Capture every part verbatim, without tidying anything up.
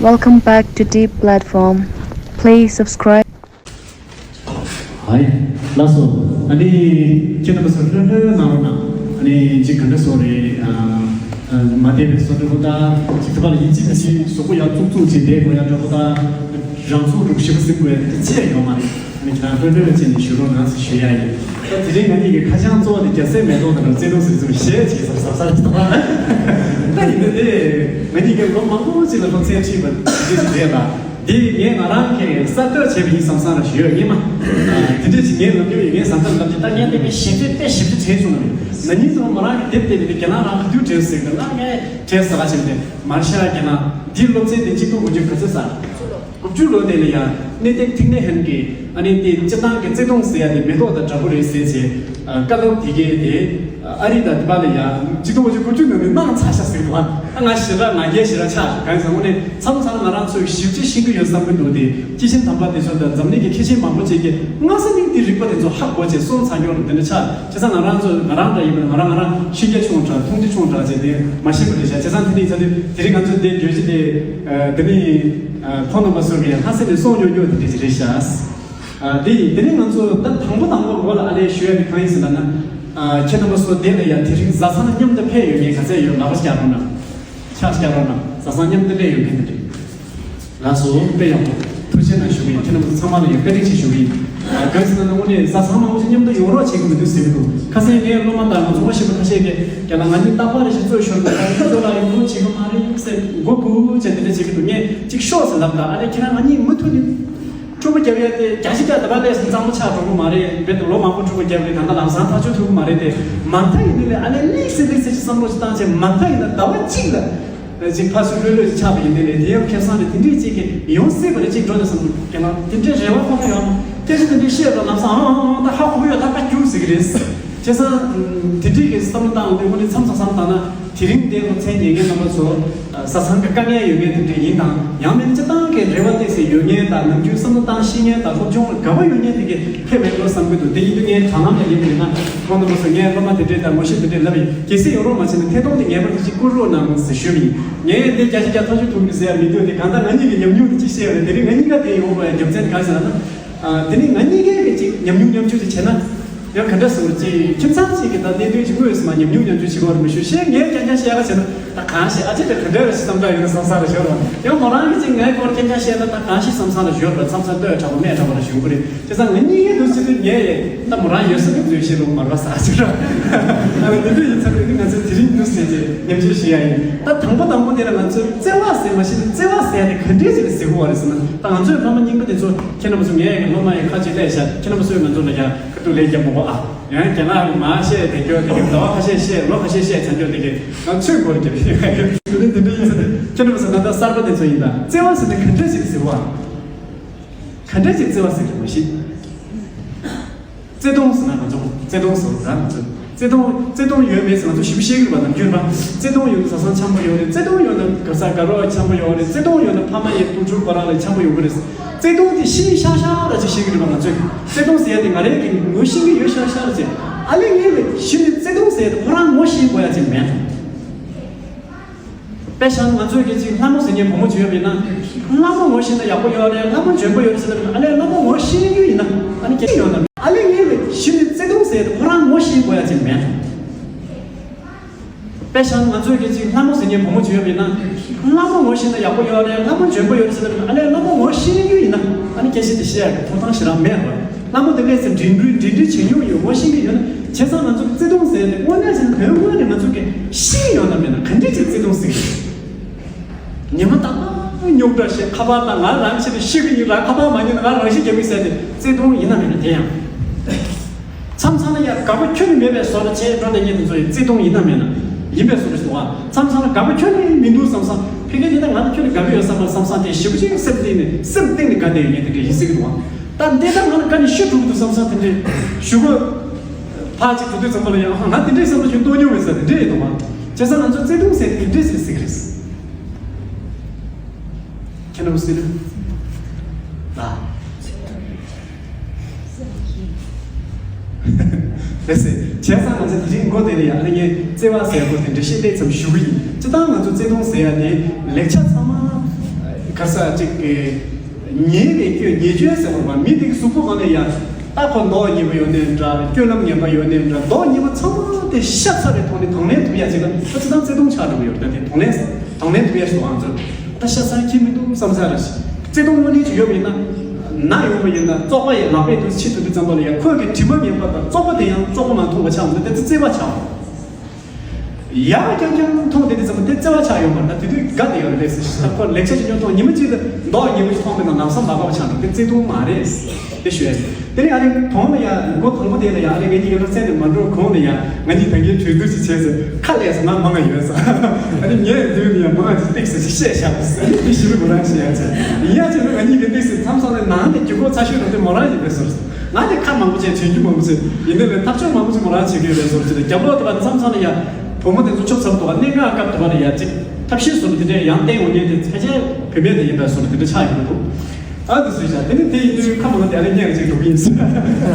Welcome back to Deep Platform. Please subscribe. ཧའི། ལགས་སོ། ཨ་ནི་ཁྱེད་རྣམ་པ་ཚོ་ལྷོད་ལྷོད་གནང་རོགས་གནང་། ཨ་ནི་ཅིག་ག་འདྲ་སོང་རེད། ཨ་ཨ་མ་བསྡད་པའི་བཟོ་འདྲ་པོ་དང་། ཅིག་ཐུབ་པ་ལ་ཡིན་གཅིག་མིན་གཅིག་གཟུགས་པོ་ཡར་བཙུགས་བཙུགས་ཅིག་བསྡད་དགོས་ཡ་འདྲ་པོ་དང་། རང་ཚུགས་འདུག་ཞིབ་པོ་ཟིན་དགོས་ཡ་དེ་ཅི་ཡང་ཡོད་མ་རེད། ཨ་ནི་ཁྱེད་རང་ལྷོད་ལྷོད་བྱས་ནས་ཞུ་རོགས་གནང་ཟེར་ཞུ་ཡ་ཡིན། ད་དེ་རིང་ང་གཉིས་ཀྱི་ཁ་བྱང་གཙོ་བོ་དེ་རྒྱལ་སྲས་མེ་ཏོག་དང་བརྩེ་དུང་ཟེར་ཙམ་གཞས་ཅིག་ཟབ་ཟབ་ཟབ་ཟབ་ད་ཡིན་ན་དེ། ང་གཉིས་ཀྱིས་ལོ་མང་པོ་ཅིག་ལ་སློབ་ཚན་ཁྲིད་པ་དེ་འདྲ་ཞིག་རེད་ལ། འདི་ངས་ང་རང་གིས་གསར་གཏོད་བྱས་པ་ཡིན་བསམ་བསམ་ར་ཞུ་ཡོད་ངེས་མ། དེ་འདྲ་ཞིག་ངས་ལབ་རྒྱུ་ཡོད། ངས་བསམ་བསམ་ལབ་ཀྱི་ད་ངས་དེ་གའི་ཞིབ་ཕྲ་དཔེ་ཞིབ་ཕྲ་བྱས་སོང་ན། ན་ནིང་ཙམ་མོ་རང་གི་དེབ་དེ་དེ་རྒྱ་ནག་རང་ག་དུས་བྲིས་ཟེར་གི་ལ། ངས་བྲིས་ཟེར་ག་བྱས་ཏེ་མར་ཤ་རྒྱ་ནག་འདི་སློབ་ཚན་དེ་གཅིག་སྟོང་དགུ་བརྒྱ་ག་ཚོད་ཟ། དགུ་བཅུ་ལོ་དེ་ལ་ཡང་གནས་བརྟན་ཐིག་ནེ་ཧན་གྱི་ཨ་ནི་དེ་སྤྱིར་བཏང་གི་བརྩེ་དུང་ཟེར་ཡ་དེ་མེ་ཏོག་དང་འདྲ་པོ་རེད་ཟེར་བྱས། བཀའ་སློབ་དེ་གའི་དེ་ཨ་རི་དང་དེ་པ་ལ་ཡང་གཅིག་སྟོང་དགུ་བརྒྱ་དགུ་བཅུ་ནང་ནས་གནང་ཚར་ཤག་ཟེར་གི་འདུག་ཨ་ང་ཞེ་དྲག་ང་རྒྱལ་ཞེ་དྲག་ཆགས་གང་ཟེར་དངོས་གནས་མཚམས་མཚམས་ང་རང་ཚོས་ཞིབ་ཅིག་ཤེས་ཀྱི་ཡོད་བསམ་གི་འདུག་དེ་སྐྱེས་ཆེན་དམ་པ་དེ་ཚོ་དང་འཛམ་གླིང་གི་མཁས་ཆེན་མང་པོ་ཅིག་གིས་སྔ་ས་ནས་དེ་རིག་པ་དེ་ཚོ་ཧ་གོ་བྱས་སོང་ཚར་ཡོད་རེད། དེ་འདྲ་ཆགས་བྱས་ཙང་ང་རང་ཚོ་ང་རང་འདྲ་ཡིན་པ་ང་རང་ང་རང་ཤེས་རྒྱ་ཆུང་དྲགས་མཐོང་རྒྱ་ཆུང་དྲགས་བྱས་ཏེ་མ་ཤེས་པ་རེད་ཤག་བྱས་ཙང་དེ་ནས་ཚ་དེ་དེ་རིང་ང་ཚོ་འདིར་བརྗོད་གཞི་དེ་དེ་ནས་ཁོང་རྣམ་པ་ཚོ་གིས་ལྷ་སའི་ནས་སོང་ཡོད་ཡོད་དེ་འདྲ་ཅིག་རེད་ཤག་དེ་ཡིན། དེ་ནས་ང་ཚོ་ད་དང་པོ་དང་པོ་འགོ་ལ་ཨ་ལས་ཞུ་ཡ་དེ་གང་ཡིན་ཟེར་ན་ན། ཁྱེད་རྣམ་པ་ཚོ་དེ་ལ་ཡ་དེ་རིང་བཟའ་ཚང་མཉམ་དུ་ཕེབས་ཡོད་མཁན་ག་ཚད་ཡོད་ལག་པ་བརྐྱང་རོགས་གནང་། ཕྱག་བརྐྱང་རོགས་གནང་། བཟའ་ཚང་མཉམ་དུ་སླེབས་ཡོད་མཁན་དེ་འདྲ། ལགས་སོ། དཔེ་ཡག་པོ། ཐུགས་རྗེ་གནང་ཞུ་གི་ཡིན། ཁྱེད་རྣམ་པ་ཚོ་ཚང་མ་ལ་ཡང་བཀའ་དྲིན་ཆེ་ཞུ་གི་ཡིན། གང་ཟེར་ན་ན་དངོས་གནས་བཟའ་ཚང་མང་པོ་ཞིག་མཉམ་དུ་ཡོང་རོགས་བྱེད་ཀྱི་མི་འདུག་ཟེར་གི་འདུག་ཁ་སང་ངའི་སློབ་མ་དང་ང་ཚོ་མ་ཤེས་པ་ཁ་ཤས་ཀྱིས་རྒྱ་ལ་ང་གཉིས་རྟག་པར་རེ་ཞིག་རྩོད་ཤོར་འདུག་ད་ལྟ་ཚོ་ལ་ཡོང་རོགས་བྱེད་ཀྱི་མ་རེད་ཟེར་མགོ་སྒུར་བྱས་དེ་འདྲ་བྱེད་ཀྱི་འདུག་ངས་ཅིག་ཤོག་ཟེར་ལབ་ད་ཨ་ལས་ཁྱེད་རང་ང་གཉིས་མུ་མཐུད་ནས། ཕྲུ་གུ་རྒྱབ་ཡ་དེ་བརྒྱ་ཆ་བརྒྱ་ད་པ་ལས་སུ་གཙང་མ་ཆགས་འགྲོ་གི་མ་རེད། རྦད་དེ་ལོ་མང་པོ་ཕྲུ་གུ་རྒྱབ་རེད། ད་ལྟ་ལམ་སང་ཐག་གཅོད་ཐུབ་ཀྱི་མ་རེད་དེ། མ་མཐའ་ཡིན་ནི་ལས་ཨ་ལས་ལིག་སེ་ལིག་སེ་ཅིག་བསམ་བློ་ཅིག་བཏང་བྱས་མ་མཐའ་ཡིན་ན་ཟླ་བ་གཅིག་ལ་ཅིག་ཕར་ཚུར་ལྷོད་ལྷོད་ཅིག་ཆགས་པ་ཡིན་ནི་ལས་དེ་ཡང་ཁེ་བཟང་རེད། དེ་འདྲས་ཅིག་གི་ཡོང་སྲིད་པ་རེད་ཅིག་འགྲོ་དེ་བསམ་བློ་ཀྱང་ན་དེ་འདྲས་རེ་བ་ཁོ་ན་ཡོང་སྐད་ཆ་དེ་འདྲས་བཤད་རོགས་ལམ་སང་ཨང་ཨང་ཨང་ད་ཧ་གོ་གི་ཡོད། ད་ཁ་རྒྱུག་ཟེར་གི་རེད། བྱས་ཙང་དེ་འདྲས་ཀྱི་བསམ་བློ་བཏང་འོང་དུས་དངོས་གནས་མཚམས་མཚམས་བསམ་བཏང་ན། དེ་རིང་འདིར་སློབ་ཚན་ཉན་མཁན་རྣམ་པ་ཚོ་བཟའ་ཚང་གི་དཀའ་ངལ་ཡོད་མཁན་དེ་འདྲ་ཡིན་དང་། ཡང་མིན་སྤྱིར་བཏང་གི་རེ་བ་གཏད་སའི་ཡོད་མཁན་དང་། ནམ་རྒྱུན་བསམ་བློ་བཏང་ཤེས་མཁན་དང་། སློབ་སྦྱོང་ལ་དགའ་བ་ཡོད་མཁན་དེ་གས་ཕེབས་མེད་འགྲོ་བསམ་གྱི་འདུག་དེ་ཡིན་དུས་ངས་དྲ་ལམ་ལ་ཡིན་པ་ཡིན་ན་ཁོང་རྣམ་པ་ཚོ་ངས་སློབ་མ་དེ་འདྲས་དང་ངོ་ཤེས་དེ་འདྲས་ལབ་ཡིན། གལ་སྲིད་ཡོང་རོགས་མ་བྱས་ན་ཐད་གཏོང་དེ་ངེས་པར་དུ་ཅིག་བསྐུར་རོགས་གནང་ཟེར་ཞུས་པ་ཡིན། ངས་འདི་བརྒྱ་ཆ་བརྒྱ་ཐག་གཅོད་ཐུབ་མི་ཟེར་ཡ་མི་འདུག་དེ་གང་ལྟར་ང་གཉིས་ཀྱི་ཉམས་མྱོང་དེ་ཅིག་བཤད་ཡོད་རེད། དེ་རིང་ང་གཉིས་ཀ་དེ་ཡོང་བའི་རྒྱུ་མཚན་གང་ཟེར་ན། ཨ། དེ་ནི་ང་གཉིས་ཀའི་གི་ཅིག་ཉམས་མྱོང་མཉམ་སྤྱོད་ཅིག་བྱས་ན། ཡང་ག་འདྲ་ཟེར་བ་ཅིག་ཁྱིམ་ཚང་གཅིག་གི་ད་གནད་དོན་ཅིག་དངོས་སུ་མ་ཉམས་མྱོང་མཉམ་སྤྱོད་བྱེད་དགོས་རེད་མི་ཞུ་ཞེས་ངས་རྐྱང་རྐྱང་བཤད་ཡག་བྱས་ན་ད་གང་ཞིག་ཨ་ཅེ་དེ་ག་འདྲ་རེད་ཞེས་བསམ་བསྡད་ཡོད་ན་བསམ་བསམ་རེ་ཞོར་བ་ཡང་མོ་རང་གི་ཅིག་ངའི་སྐོར་རྐྱང་རྐྱང་བཤད་ན་ད་གང་ཞིག་བསམ་བསམ་རེ་ཞོར་བ་མཚམས་མཚམས་ལྟོས་དྲག་པོ་མེད་དྲག་པོ་རེ་ཞུ་གི་རེད། བྱས་ཙང་ང་གཉིས་ཀའི་འདུག་ཟེར་དུས་ངས་ད་མོ་རང་ཡོད་ས་གི་འཛུལ་ཞིག་ལོ་མར་བ་ས་ཞིག་ར་ཨ་ནི་འདི་འདྲ་ཡིན་ཚར་དུས་ང་ཚོས་དེ་རིང་འདུག་ཟེར་ཏེ་ཉམས་ཞིབ་ཞུ་ཡ་ཡིན། ད་དང་པོ་དང་པོ་དེ་ལ་ང་ཚོས་བརྩེ་བ་ཟེར་མ་ཤེས་ན་བརྩེ་བ་ཟེར་ཡ་དེ་ག་འདྲས་ཟེར་ཏེ་ཟེར་དགོས་བ་རེད་ཟེར་ན། ད་ང་ཚོའི་ཕ་མ་རྙིང་པ་དེ་ཚོ་ཁྱེད་རྣམ་པ་ཚོ་ངའི་སློབ་མ་ཡི་ཁ་ཅིག་སླེབས་ཤག་ཁྱེད་རྣམ་པ་ཚོས་ང་ཚོ་ལ་ཡ་ཁ་ཐུག་ལས་རྒྱབ་མ་གོ་ཨ། ཡང་རྒན་ལགས་མ་བཤད་དེ་སྐྱོ་དེ་གི་ཟླ་བ་ཁ་ཤས་བཤད་ལོ་ཁ་ཤས་བཤད་བྱ་འགྱོ་དེ་གི་ང་ཚོས་སྐོར་རྒྱབ་ཤིག་དེ་འདྲ་དེ་འདྲ་ཡིན་ཟེར་ཏེ་ཁྱེད་རྣམ་པ་ཚོ་ད་ལྟ་གསར་པ་དེ་ཚོ་ཡིན་ད་བརྩེ་བ་ཟེར་ན་ག་འདྲས་ཟེར་ཏེ་ཟེར་བ། ག་འདྲས་ཀྱི་བརྩེ་བ་ཟེར་གི་མ་ཤེས། བརྩེ་དུང་ཟེར་ན་ང་ཚོ་བརྩེ་དུང་ཟེར་ར་ང་ཚོ་བརྩེ་དུང་བརྩེ་དུང་ཡོད་མེད་ཟེར་ང་ཚོ་ཞིབ་བཤད་གི་རེད་པ། ནམ་རྒྱུན་ར་བརྩེ་དུང་ཡོད་ན་བཟའ་ཚང་འཆམ་པོ་ཡོད་རེད། བརྩེ་དུང་ཡོད་ན་ག་ས་དགའ་རོགས་འཆམ་པོ་ཡོད་རེད། བརྩེ་དུང་ཡོད་ན་ཕ་མ་ཡི་དུར་ཁྲོད་པ་རང་ལ་འཆམ་པོ་ཡོང་གི་རེད། བརྩེ་དུང་དེ་ཤི་ཤ་ཤ་ར་ཅིག་ཤེས་གི་རེད་པ། ང་ཚོས་བརྩེ་དུང་ཟེར་ཡ་དེ་ང་རང་གི་ངོ་ཤེས་གི་ཡོད་ཤ་ཤ་ར་ཅིག་ཨ་ལས་ངས་ལས་ཤི་ནས་བརྩེ་དུང་ཟེར་ཡ་དེ་ཁོ་རང་ངོ་ཤེས་དགོས་ཡ་ཅིག་མེད། དཔེ་བཞག་ན་ང་ཚོས་ཀྱི་ཅིག་ལྷ་མོ་ཟེར་མཁན་བུ་མོ་ཅིག་ཡོད་པ་ཡིན་ན། ལྷ་མོ་ངོ་ཤེས་ན་ཡག་པོ་ཡོད་རེད། ལྷ་མོ་འཇོན་པོ་ཡོད་རེད་ཟེར་ན། ཨ་ལས་ལྷ་མོ་ངོ་ཤེས་རྒྱུ་ཡིན་ན་ཨ་ནི་སྐྱེ་ཡོད་ན། ཨ་ལས་ངས་ལས་ཤི་ནས་བརྩེ་དུང་ཟེར་ཡ་དེ་ཁོ་རང་ངོ་ཤེས་དགོས་ཡ་ཅིག་མེད། དཔེ་བཞག་ན་ང་ཚོས་ཀྱི་ཅིག་ལྷ་མོ་ཟེར་མཁན་བུ་མོ་ཅིག་ཡོད་པ་ཡིན་ན། ལྷ་མོ་ངོ་ཤེས་ན་ཡག་པོ་ཡོད་རེད། ལྷ་མོ་འཇོན་པོ་ཡོད་རེད་ཟེར་ན། ཨ་ལས་ལྷ་མོ་ངོ་ཤེས་རྒྱུ་ཡིན་ན་ཨ་ནི་སྐད་ཆ་དེ་བཤད་ཡ་གི་ཐོབ་ཐང་ཞེ་དྲག་མེད་རེད། ལྷ་མོ་དེ་ལས་ཟེར་འབྲེལ་འདྲིས་འབྲེལ་འདྲིས་བྱེད་མྱོང་ཡོད། ངོ་ཤེས་ཀྱི་ཡོད་ན། བྱས་ཙང་ང་ཚོ་བརྩེ་དུང་ཟེར་ནས་དངོས་གནས་ཟེར་ན་དོན་དངོས་ནས་ང་ཚོ་གི་ཤེས་ཡོད་ན་མེད་ན་ག་འདྲས་ཀྱི་བརྩེ་དུང་ཟེར་གི་ཉི་མ་རྟག་པར་རྙོག་དྲ་བཤད། ཁ་པར་ལ་ང་རང་ཆེད་དུ་ཤི་གི་ཡིན་ར། ཁ་པར་མ་ཉན་ན་ང་རང་ཤི་རྒྱབ་གི་ཟེར་ཏེ་བརྩེ་དུང་ཡིན་ན་མེད་ན་དེ་ཡང་། མཚམས་མཚམས་ལ་ཡང་དགའ་པོ་ཁྱོན་ནས་མེད་པའི་བཟོ་འདྲ་བྱས་འགྲོ་བསྡད་མཁན་དེ་ཚོ་ཡི་བརྩེ་དུང་ཡིན་ན་མེད་ན་ཡིན་པའི་བཟོ་འདྲ་ཞིག་འདུག་ཨ། མཚམས་མཚམས་ལ་དགའ་པོ་ཁྱོན་ནས་མི་འདུག་བསམ་བསམ། ཕ་གི་དེ་ན་ང་ཚོ་ཁྱོན་ནས་དགའ་པོ་ཡོད་བསམ་པ་བསམ་བསམ་དེ་ཞེ་པོ་ཅིག་སེམས་གཏིང་ནས་སེམས་གཏིང་ནས་དགའ་བསྡད་ཡོད་མཁན་དེ་འདྲ་ཡིན་སྲིད་ཀྱི་འདུག་ཨ། ད་འདི་ལྟར་ང་ལ་དགའ་ནས་ཤི་འགྲོ་གི་འདུག་བསམ་བསམ་དེ་འདྲས་ཞུ་གི་ཕར་ཅིག་དུ་དུས་ཙམ་པ་ལ་ཡང་ང་དེ་འདྲས་བསམ་བློ་ཞིག་གཏོང་མྱོང་མེད་ས་དེ་འདྲས་ཡིན་འདུག་ཨ། བྱས་ཙང་ང་ཚོ་བརྩེ་དུང་ཟེར་དེ་འདྲས་ཟེར་སྲིད་ཀྱི་རེད། ཁྱེད་རྣམ་པ་སྲིད་ན། ལ། ལགས་སེ། བྱས་ཙང་ང་ཚོ་དེ་རིང་མགོ་དེ་ལ་ཡང་ཨ་ནི་ངས་བརྩེ་བ་ཟེར་བ་དེ་འདྲ་བཤད་ལས་ཙམ་ཞུ་གི་ཡིན། སྤྱིར་བཏང་ང་ཚོ་བརྩེ་དུང་ཟེར་ཡ་དེ་ལེགས་ཆ་ཚང་མ་ ག་ས་གཅིག་གི་ཉེས་པའི་སྐྱོན་ཉེས་སྐྱོན་ཟེར་བ་རེད་པ། མི་དེ་གི་གཟུགས་པོ་སྒང་ལ་ཡ་ད་ཁོ་མདོག་ཉེས་པོ་ཡོད་ནའི་འདྲ། སྐྱོན་ལམ་ངན་པ་ཡོད་ནའི་འདྲ། མདོག་ཉེས་པོ་ཚང་མ་དེ་ཤ་ཚ་བའི་ཐོག་ནས་དང་ལེན་ཐུབ་ཡ་ཅིག་ལ་ཁོ་ཅི་ཐང་བརྩེ་དུང་ཆགས་འགྲོ་གི་ཡོད་རེད། ད་དེ་དང་ལེན་དང་ལེན་ཐུབ་ཡ་ཞིག་འདུག་ང་ཚོ་ད་ཤ་ཚ་ཁྱི་མི་འདུག་བསམ་ས་ར་ཞིག་བརྩེ་དུང་དངོས་གནས་ཅིག་ཡོད་པ་ཡིན་ན། ན་ཡོང་བ་ཡིན་ན་བཙོག་པ་ཡི་ལག་པས་དུ་ཕྱིས་ཐུབ་དུས་ཙམ་པ་ལ་ཡ་ཁོས་ཀྱི་དྲི་མ་ངན་པ་དང་བཙོག་པ་དེ་ཡང་བཙོག་པ་མ་མཐོང་བ་ཆགས་འདུག་དེ་ཚོ་བརྩེ་བ་ཆགས། ཡར་རྐྱང་རྐྱང་མཐོང་དེ་དུས་ཙམ་པ་དེ་བརྩེ་བ་ཆགས་ཡོང་བ་ད་དེ་དུས་དགའ་བསྡད་ཡོད་རེད་ཟེར། ད་ཁོ་ལེགས་ཆ་ཅིག་ཉོ་མཐོང་ཉི་མ་གཅིག་ལ་མདོག་ཉེས་པོ་ཞིག་མཐོང་པ་ན་ལམ་སང་མ་དགའ་བ་ཆགས་འགྲོ། དེ་བརྩེ་དུང་མ་རེད་དེ་ཞུ་ཡ་རེད། དེ་ནས་ཨ་རེ་གོང་ལ་ཡ་མགོ་དང་པོ་དེ་ལ་ཡ་ཨ་རེ་ངེད་གཉིས་ཀྱི་སློབ་ཚན་དེ་མ་འགྲོ་གོང་ལ་ཡ་ང་གཉིས་ད་གིན་གྲོས་བསྡུར་ཅིག་བྱས་ཟེར། ཁ་ལས་སུ་ང་མང་ང་ཡོད་ས། ཨ་རེ་ངས་མདུན་ལ་ཡ་མང་ང་ཅིག་ཏིག་ཟེར་ཅིག་བཤད་བཞག་པ་ཟེར། དེ་ཞི་བ་མོ་རང་བཤད་ཡ་ཚེ་ཡིན་ཡ་ཚེ་ང་གཉིས་ཀྱི་ཏིག་ཟེར་མཚམས་མཚམས་ནས་ནང་དེ་རྒྱུ་གོ་ཚ་ཤོས་རུ་དེ་མོ་རང་ཡིན་པས་སོ། ང་དེ་ཁ་མང་པོ་བྱས་དྲན་རྒྱུ་མང་པོ་བྱས་ཡིན་ནའི་ལས་ཐག་གཅོད་མང་པོ་ཞིག་མོ་རང་བྱེད་ཀྱི་ཡོད་པའི་བཟོ་འདྲ་ཅིག་དང་། རྒྱབ་ལོག་དེ་བ་མཚམས་མཚམས་ལ་ཡ་བུ་མོ་དེ་ཚོ་ཆོབ་ཚབ་དུ་བ་གནད་འགག་སྐབས་དུ་བ་ལ་ཡ་ཅིག་ཐབས་ཤེས་བཟོ་འདྲ་དེ་འདྲས་ཡང་བསྟན་འོང་མཁན་དེ་ཕལ་ཆེར་བུད་མེད་དེ་ཡིན་པའི་བཟོ་འདྲ་དེ་འདྲ་ཆགས་ཡོང་གི་འདུག་ཨ་དེ་སུས་བྱ་དེ་ནི་དེ་ཡིན་དུས་ཁ་མང་དེ་ཨ་ལེ་ཉེ་རེ་ཅིག་འགྲོ་གི་ཡིན་ཟེར།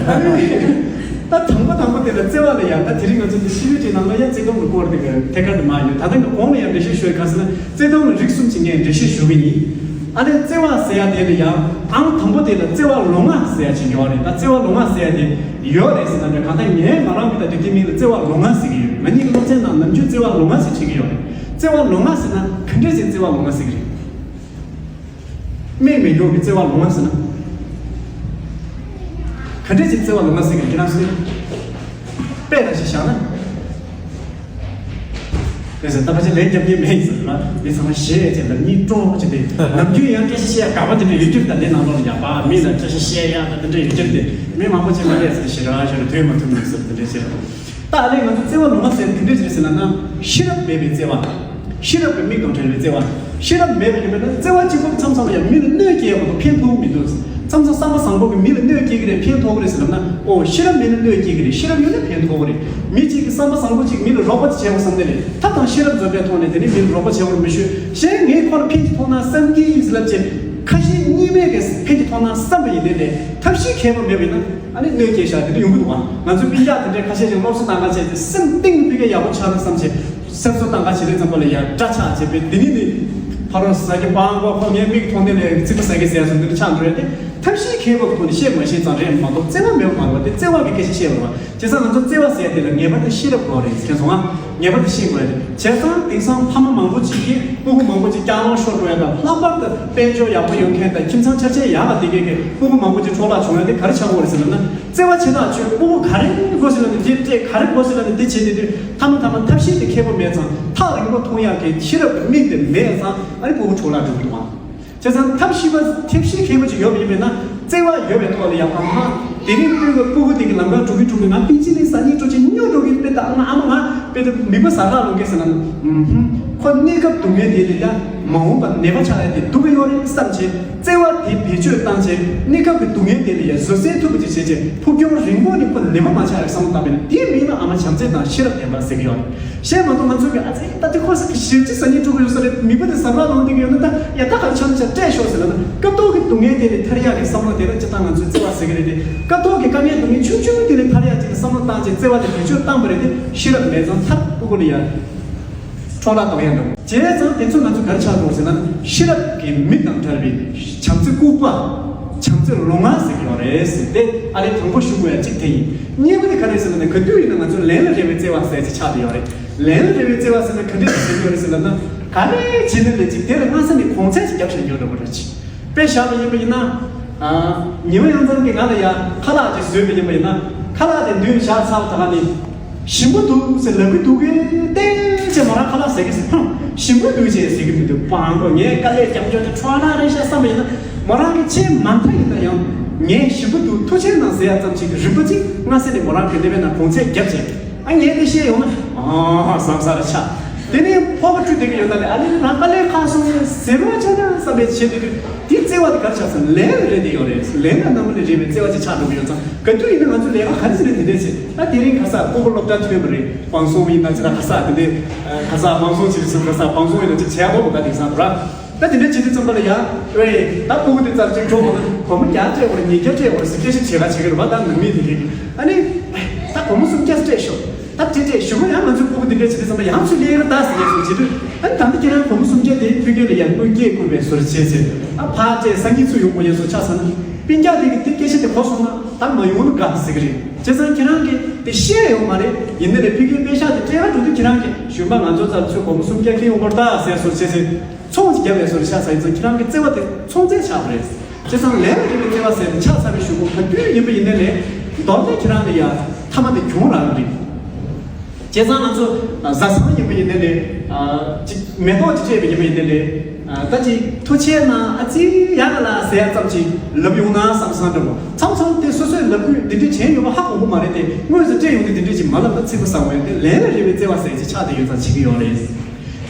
ཨ་ནི་ད་དང་པོ་དང་པོ་དེ་ལ་བརྩེ་བ་ལ་ཡ་ད་དེ་རིང་ང་ཚོ་འདི་ཤི་བའི་དེ་ནང་ལ་ཡ་བརྩེ་དུང་གི་སྐོར་དེ་གི་ཐད་ཀར་དུ་མ་ཡོད། ད་ལྟ་གི་གོང་ལ་ཡ་འགྲེལ་བཤད་ཞུ་བའི་ཁ་སང་བརྩེ་དུང་ལ་རིགས་གསུམ་ཅིག་ངས་འགྲེལ་བཤད་ཞུ་གི་ཡིན། ཨ་ནི་བརྩེ་བ་ཟེར་ཡ་དེ་ལ་ཡང་ཨང་དང་པོ་དེ་ལ་བརྩེ་བ་ལོང་བ་ཟེར་ཡ་ཅིག་ཡོད་རེད། ད་བརྩེ་བ་ལོང་བ་ཟེར་ཡ་དེ་ཡོད་རེད་ཟེར་ན་འདྲ། གང་ལྟར་ངས་ང་རང་གི་ད་དེ་དེ་མིང་ལ་བརྩེ་བ་ལོང་བ་ཟེར་གི་ཡོད། ང་གཉིས་ཀྱི་སློབ་ཚན་ནང་ནམ་རྒྱུན་བརྩེ་བ་ལོང་བ་ཟེར་བྲིས་གི་ཡོད་རེད། བརྩེ་བ་ལོང་བ་ཟེར་ན་ག་འདྲས་ཟེར་བརྩེ་བ་ལོང་བ་ཟེར་གི་རེད། སྨྲས་མི་འགྱུར་བའི་བརྩེ་བ་ལོང་བ་ཟེར་ན། ག་འདྲས་ཀྱི་བརྩེ་བ་ལོང་བ་ཟེར་གི་ཁྱེད་རང་ཚོས་དཔེ་ར་ཞིག་བཞག་ན། དེ་ཟེར་ད་ཕལ་ཆེར་ལན་རྒྱབ་མཁན་མེད་ཟེར་ལ་མི་ཚང་མ་ཞེད་ཅེས་ལ་གཉིད་སྤྲོ་ཅེས་ཏེ་ནམ་རྒྱུན་ཡང་སྐད་ཆ་བཤད་དགའ་པོ་དེ་འདྲ་ཡོད་རྒྱུ་ད་ལན་ནང་ལོགས་ལ་ཡག་པ་མི་ལ་སྐད་ཆ་བཤད་ཡག་ད་དེ་འདྲ་ཡོད་རྒྱུ་དེ་མི་མང་པོ་ཅིག་མ་རེད་ཟེར་ཞེ་དྲག་ཞེ་དྲག་དོན་མ་ཐུབ་མི་ཟེར་དེ་འདྲ་བྱེད་རོགས། ད་ཨ་ལས་ང་ཚོ་བརྩེ་བ་ལོང་བ་ཟེར་དེ་འདྲ་ཞིག་ཟེར་ན་ན་ཤེས་རབ་མེད་པའི་བརྩེ་བ། ཤེས་རབ་ཀྱི་མིག་དང་བྲལ་བའི་བརྩེ་བ། ཤེས་རབ་མེད་པ་ཡིན་པས་ན་བརྩེ་བ་གཅིག་པོ་མཚམས་མཚམས་ལ་ཡང་མི་ལ་གནོད་སྐྱེལ་བ་དང་ཕན་ཐོགས་མི་འདུག་མཚམས་མཚམས་བསམ་པ་བཟང་པོ་གིས་མི་ལ་གནོད་སྐྱེལ་གྱི་རེད་ཕན་ཐོགས་ཀྱི་རེད་ཟེར་ལབ་ན། ཨོ་ཤེས་རབ་མེད་ན་གནོད་སྐྱེལ་གྱི་རེད། ཤེས་རབ་ཡོད་ན་ཕན་ཐོགས་ཀྱི་རེད། མི་གཅིག་གིས་བསམ་པ་བཟང་པོ་གཅིག་མི་ལ་རོགས་པ་བྱེད་པ་བསམ་ནས་རེད། ཐབས་དང་ཤེས་རབ་འཛོམས་པའི་ཐོག་ནས་དེ་ནི་མི་ལ་རོགས་པ་བྱེད་པར་མི་ཤོད། གཞན་ངས་ཁོ་ལ་ཕན་གྱི་ཐོག་ན་བསམ་གྱི་ཡིན་ཟེར་ལབ་ཅེས་ཁ་ཞེ་གཉིས་མེད་ཀྱིས་ཕན་གྱི་ཐོག་ན་བསམ་པ་ཡིན་ནའི་ལས་ཐབས་ཤེས་མཁས་པ་མེད་པ་ཡིན་ན་ཨ་ནི་གནོད་སྐྱེལ་བཞག་དེ་འདྲ་ཡོང་གི་འདུག་བ། ང་ཚོའི་སྤུན་ཀྱག་དེ་འདྲའི་ཁ་ཤས་ཀྱང་སློབ་གསོ་བཏང་ག་བྱས་ཏེ་སེམས་གཏིང་ནས་ཕ་གིར་ཡག་པོ་ཆགས་ན་བསམ་བྱས། སེམས་གསོ་བཏང་ག་བྱེད་དུས་ཙམ་པ་ལ་ཡ་དགྲ་ཆགས་བྱས་པས་དེ་ནི་ནི། ཕ་རོལ་ཟ་གི་སྤང་གོ་ཁོ་ངའི་མིག་མཐོང་ནས་ལས་ཚིག་པ་ཟ་གི་ཟེར་ཡ་སོང་དེ་འདྲ་ཆགས་འགྲོ་ཡ་དེ་ཐབས་ཤེས་མཁས་པ་གི་ཐོག་ནས་བཤད་མ་ཤེས་ཙང་རེད་མ་གཏོགས་བརྩེ་བ་མེད་པ་མ་རེད་བ། དེ་བརྩེ་བ་གི་སྐད་ཆ་བཤད་པ་རེད་བ། བྱས་ཙང་ང་ཚོ་བརྩེ་བ་ཟེར་ཡ་དེ་ལ་ངེས་པར་དུ་ཤེས་རབ་དགོས་རེད་མཁྱེན་སོང་ང་། ངེས་པར་དུ་ཤེས་དགོས་རེད། བྱས་ཙང་དེང་སང་ཕ་མ་མང་པོ་ཅིག་གིས་སྤུ་གུ་མང་པོ་ཅིག་སྐྱག་ལང་ཤོར་འགྲོ་ཡ་དང་ལྷག་པར་དུ་དཔལ་འབྱོར་ཡག་པོ་ཡོད་མཁན་དང་ཁྱིམ་ཚང་ཆ་ཆེ་ཡག་ལ་བསྡད་མཁན་གྱི་སྤུ་གུ་མང་པོ་ཅིག་འཕྲོ་བརླག་བྱུང་ཡ་དེ་ག་རེ་ཆགས་ཀྱི་ཡོད་རེད་ཟེར་ན། བརྩེ་བ་ཆེ་ཐག་ཆོད་སྤུ་གུ་ག་རེ་དགོས་ཟེར་ན་ནི་དེ་སྤྲད། ག་རེ་དགོས་ཟེར་ན་ནི་དེ་བྱེད་ནི་དུས་མཐའ་མ་མཐའ་མ་ཐབས་ཤེས་དེ་མཁས་པོ་མེད་ཙང་ཐག་རིང་པོ་མཐོང་ཡག་གི་ཤེས་རབ་ཀྱི་མིག་དེ་མེད་ཙང་ཨ་ནི་སྤུ་གུ་འཕྲོ་བརླག་འགྲོ་གི་འདུག་ཨང་། བྱས་ཙང་ཐབས་ཤེས་པ་ཐབས་ཤེས་མཁས་པོ་ཅིག་ཡོད་པ་ཡིན་པས་ན་བརྩེ་བ་ཡོད་པའི་ཐོག་ལ་ཡང་ཨ་མ་དེ་རིང་སྤུ་གུ་སྤུ་གུ་དེ་གི་ལམ་ཁ་འགྲོ་གི་འགྲོ་གི་ང་པིན་ཆི་ལིན་ཟ་སྙིང་བྲོ་ཅིག་སྨྱོ་འགྲོ་གི་དཔེ་ད་ཨ་མ་ཨ་མ་ང་དཔེ་ད་མིད་པ་ཟ་ཁ་ལོང་གི་ཟེར་ན་ཨུམ་ཧུམ་ཁོ་གནས་སྐབས་སྡུག་བསྔལ་དེ་ལས་ཡ་མ་འོངས་པ་ནད་པ་ཆགས་ཡ་དེ་སྡུག་གི་ཡོད་རེད་བསམ་བྱས། བརྩེ་བ་དེ་བེད་སྤྱོད་བཏང་བྱས་གནས་སྐབས་ཀྱི་སྡུག་བསྔལ་དེ་ལ་ཡང་བཟོད་བསྲན་ཐུབ་པ་ཅིག་བྱས་བྱས་ཕུགས་རྒྱང་རིང་པོ་ནས་ཁོ་ལེན་པ་མ་ཆགས་ཡག་བསམ་བློ་བཏང་བས་ན་དེའི་མིང་ལ་ཨ་མ་བྱམས་བརྩེ་དང་ཤེས་རབ་ལྡན་པ་ཟེར་གྱི་ཡོད་རེད། གཞན་མ་གཏོགས་ང་ཚོ་གི་ཨ་ཙི་ད་དེ་ཁོ་ས་གི་ཞེ་ཅིག་ཟ་སྙིང་བྲོ་གི་ཡོད་ས་རེད། མིད་པ་དེ་ཟ་ཁ་ལོང་བསྡད་ཀྱི་ཡོད་ན་ད་ཡ་ད་ག་རེ་ཆགས་ན་ཆ་སྤྲད་ཤོག་ཟེར་ལབ་ན་སྐབས་ཐོག་གི་སྡུག་བསྔལ་དེ་ལས་ཐར་ཡག་གི་བསམ་བློ་དེ་ལ་སྤྱིར་བཏང་ང་ཚོས་བརྩེ་བ་ཟེར་གི་རེད་དེ། སྐབས་ཐོག་གི་དཀའ་ངལ་སྡུག་བསྔལ་ཆུང་ཆུང་དེ་ལས་ཐར་ཡག་ཅིག་ལ་བསམ་བློ་བཏང་བྱས་བརྩེ་བ་དེ་བེད་སྤྱོད་བཏང་པ་རེད་དེ་ཤེས་རབ་མེད་ཙང་ཚར་སྤུ་གུ་ལ་ཡ། འཕྲོ་བརླག་གཏོང་ཡ་འདུག་བྱས་ཙང་དེ་ཚོ་ང་ཚོ་ག་རེ་ཆགས་འགྲོ་ཟེར་ན་ཤེས་རབ་ཀྱི་མིག་དང་བྲལ་བའི་བྱམས་བརྩེ་ལྐུགས་པ། བྱམས་བརྩེ་ལོང་བ་ཟེར་གྱི་ཡོད་རེད་ཟེར་ཏེ་ཨ་རེ་དང་པོ་ཞུ་དགོས་ཡ་གཅིག་དེ་ཡིན། གཉིས་པ་དེ་ག་རེ་ཟེར་ན་ནི་ག་དུས་ཡིན་ན་ང་ཚོ་ལན་ལ་རེ་བའི་བརྩེ་བ་ཟེར་ཅིག་ཆགས་བསྡད་ཡོད་རེད། ལན་ལ་རེ་བའི་བརྩེ་བ་ཟེར་ན་ག་འདྲས་ཞིག་བྱེད་ཀྱི་ཡོད་རེད་ཟེར་ལབ་ན་ག་རེ་བྱེད་ན་ལས་ཅིག་དེ་ལ་སྔ་ས་ནས་གོང་ཚད་ཅིག་རྒྱབ་བཞག་ཡོད་རེད་པ་ར་ཅིག་དཔེ་བཞག་པ་ཡིན་པ་ཡིན་ན། ཉི་མ་ཡང་ཚང་གིས་ང་ལ་ཡ་ཁ་ལག་ཅིག་བཟོས་པ་ཡིན་པ་ཡིན་ན་ཁ་ལག་དེ་མདུན་བཞག་ཚར་བ་ད་ག་ནི། ཞིམ་པོ་འདུག་ཟེར་ལབ་ཀྱི་འདུག་གས་ཏན་ཅེ་མོ་རང་ཁ་ལག་ཟ་གི་ཟེར་ཧུམ་ཞིམ་པོ་འདུག་ཅེས་ཟེར་གི་མི་འདུག་པང་གོ་ངས་དཀའ་ལས་རྒྱབ་སྐྱོར་དེ་འཕྲོ་བརླག་རེད་ཤག་བསམ་པ་ཡིན་ན་མོ་རང་གི་ཆེས་མ་མཐའ་ཡིན་ན་ཡང་ངས་ཞིམ་པོ་འདུག་ཐུགས་རྗེ་གནང་ཟེར་ཡ་ཙམ་ཅིག་གི་རིན་པོ་ཆེ་སྔ་ས་ནས་མོ་རང་གི་ཀླད་པའི་ནང་གོང་ཚད་བརྒྱབ་བྱས། ཨ་ངས་དེ་བཤད་ཡོང་ན་ཨ་བསམ་ས་ར་ཆགས། དེ་ནས་ཕོ་བ་བཀྲུས་བསྡད་ཀྱི་ཡོད་ན་ལས་ཨ་ལེ་རང་དཀའ་ལས་ཁག་སོང་ཟེར་རོ་ཆ་ན་བསམ་པའི་བྱེད་དུས་དུས་དེ་བརྩེ་བ་དེ་ག་རེ་ཆགས་སོང་ལན་ལ་རེ་བསྡད་ཡོད་རེད། ལན་ལ་ནམ་ལ་རེ་བའི་བརྩེ་བ་ཅིག་ཆགས་འགྲོ་གི་ཡོད་ཙང་ག་དུས་ཡིན་ན་ང་ཚོ་ལས་ཀ་ག་རེ་ཟེར་རེད་དེ་འདྲས་ཟེར་ད་དེ་རིང་ག་ས་སྤོ་བོ་སློབ་གྲྭ་ཐོན་པ་རེད། བང་སོང་ཡིན་ན་ཅི་ད་ག་ས་དེ་འདྲས་ག་ས་བང་སོང་ཅི་རེད་ཟེར་ག་ས་བང་སོང་ཡིན་ན་ཅི་བྱས་ཡག་པོ་འདུག་ད་དེང་སང་ར། ད་དེ་འདྲ་བྱེད་དུས་ཙམ་པ་ལ་ཡ། ཨོའི། ད་སྤུ་གུ་དེ་རྩར་གཅིག་འགྲོ་དགོས་ན་སྒོར་མོ་བརྒྱ་སྤྲད་དགོས་རེད་ཉིས་བརྒྱ་སྤྲད་དགོས་རེད་ཟེར་སྐད་ཆ་བྱེད་ག་བྱེད་གི་རེད་བ་ད་ནང་མི་དེ་གིས། ཨ་ནི། ད་སྒོར་མོ་སུམ་བརྒྱ་སྤྲད་ཤོག་ད་དེ་འདྲས་ཞུ་གི་ཡང་ང་ཚོའི་སྤུ་གུ་འདི་འདྲས་བྱེད་དུས་ཙམ་པ་ཡང་ཚུར་སླེབས་ཡོད་ད་ཟེར་ཡས་སོ་བྱེད་དུས། ཨ་ནི་ད་ལྟ་ཁྱེད་རང་སྒོར་མོ་སུམ་བརྒྱ་དེ་ཕ་གི་ལ་ཡར་དངུལ་སྐྱེལ་དགོས་པའི་བཟོ་འདྲ་བྱས་ཚེ། ཨ་ཕར་སྤྲད་སང་ཉིན་ཚུར་ཡོང་དགོས་ཡས་སོ་ཆགས་ཚར་ན། སྤུན་ཀྱག་དེ་གིས་དེ་སྐད་ཆ་དེ་གོ་སོང་ན་ད་མ་ཡོང་ན་དགའ་ཟེར་གི་རེད། བྱས་ཙང་ཁྱེད་རང་གིས་དེ་ཤེས་ཡོད་མ་རེད། ཡིན་ནའི་ལས་ཕ་གིའི་པེ་ཤག་དེ་སྤྲད་ག་འགྲོ་དུས་ཁྱེད་རང་གིས་གཞོན་པ་ང་ཚོ་ཚར་ཚུར་སྒོར་མོ་སུམ་བརྒྱ་ཁྱེར་ཡོང་དགོས་རེད་ད་ཟེར་སོ་བྱས་ཚེ། ཚོང་ཅིག་བརྒྱབ་པའི་བཟོ་འདྲ་ཆགས་ཚར་ཡིན་ཙང་ཁྱེད་རང་གི་བརྩེ་བ་དེ་ཚོང་རྫས་ཆགས་པ་རེད། བྱས་ཙང་ལས་ལ་རེ་བའི་བརྩེ་བ་ཟེར་དེ་ཆགས་ཚར་བའི་གཞུག་གུ་ག་དུས་ཡིན་པ་ཡིན་ནའི་ལས་མདོར་ན་ཁྱེད་རང་ལ་ཡ་མཐའ་མ་དེ་གྱོང་རག་གི་རེད། བྱས་ཙང་ང་ཚོ་བཟའ་ཚང་ཡིན་པ་ཡིན་ནའི་ལས་ཅིག་མེ་ཏོག་ཅིག་སྤྲད་པ་ཡིན་པ་ཡིན་ནའི་ལས་ད་ཅིག་ཐུགས་རྗེ་གནང་ཨ་ཙི་ཡག་ག་ལ་ཟེར་ཡ་ཙམ་ཅིག་ལབ་ཡོང་ན་བསམ་བསམ་འདྲ་པོ། མཚམས་མཚམས་དེ་སོ་སོས་ལབ་དགོས་འདི་འདྲས་བྱས་ཡོད་པ་ཧ་གོ་གི་མ་རེད་དེ། དངོས་སུ་སྤྲད་ཡོང་དུས་འདི་འདྲས་ཅིག་མ་ལབ་ན་ཚིག་པ་ཟ་འོང་ཡ་དེ་ལས་ལ་རེ་བའི་བརྩེ་བ་ཟེར་ཅིག་ཆགས་བསྡད་ཡོད་ཙང་བྱེད་ཀྱི་ཡོད་རེད།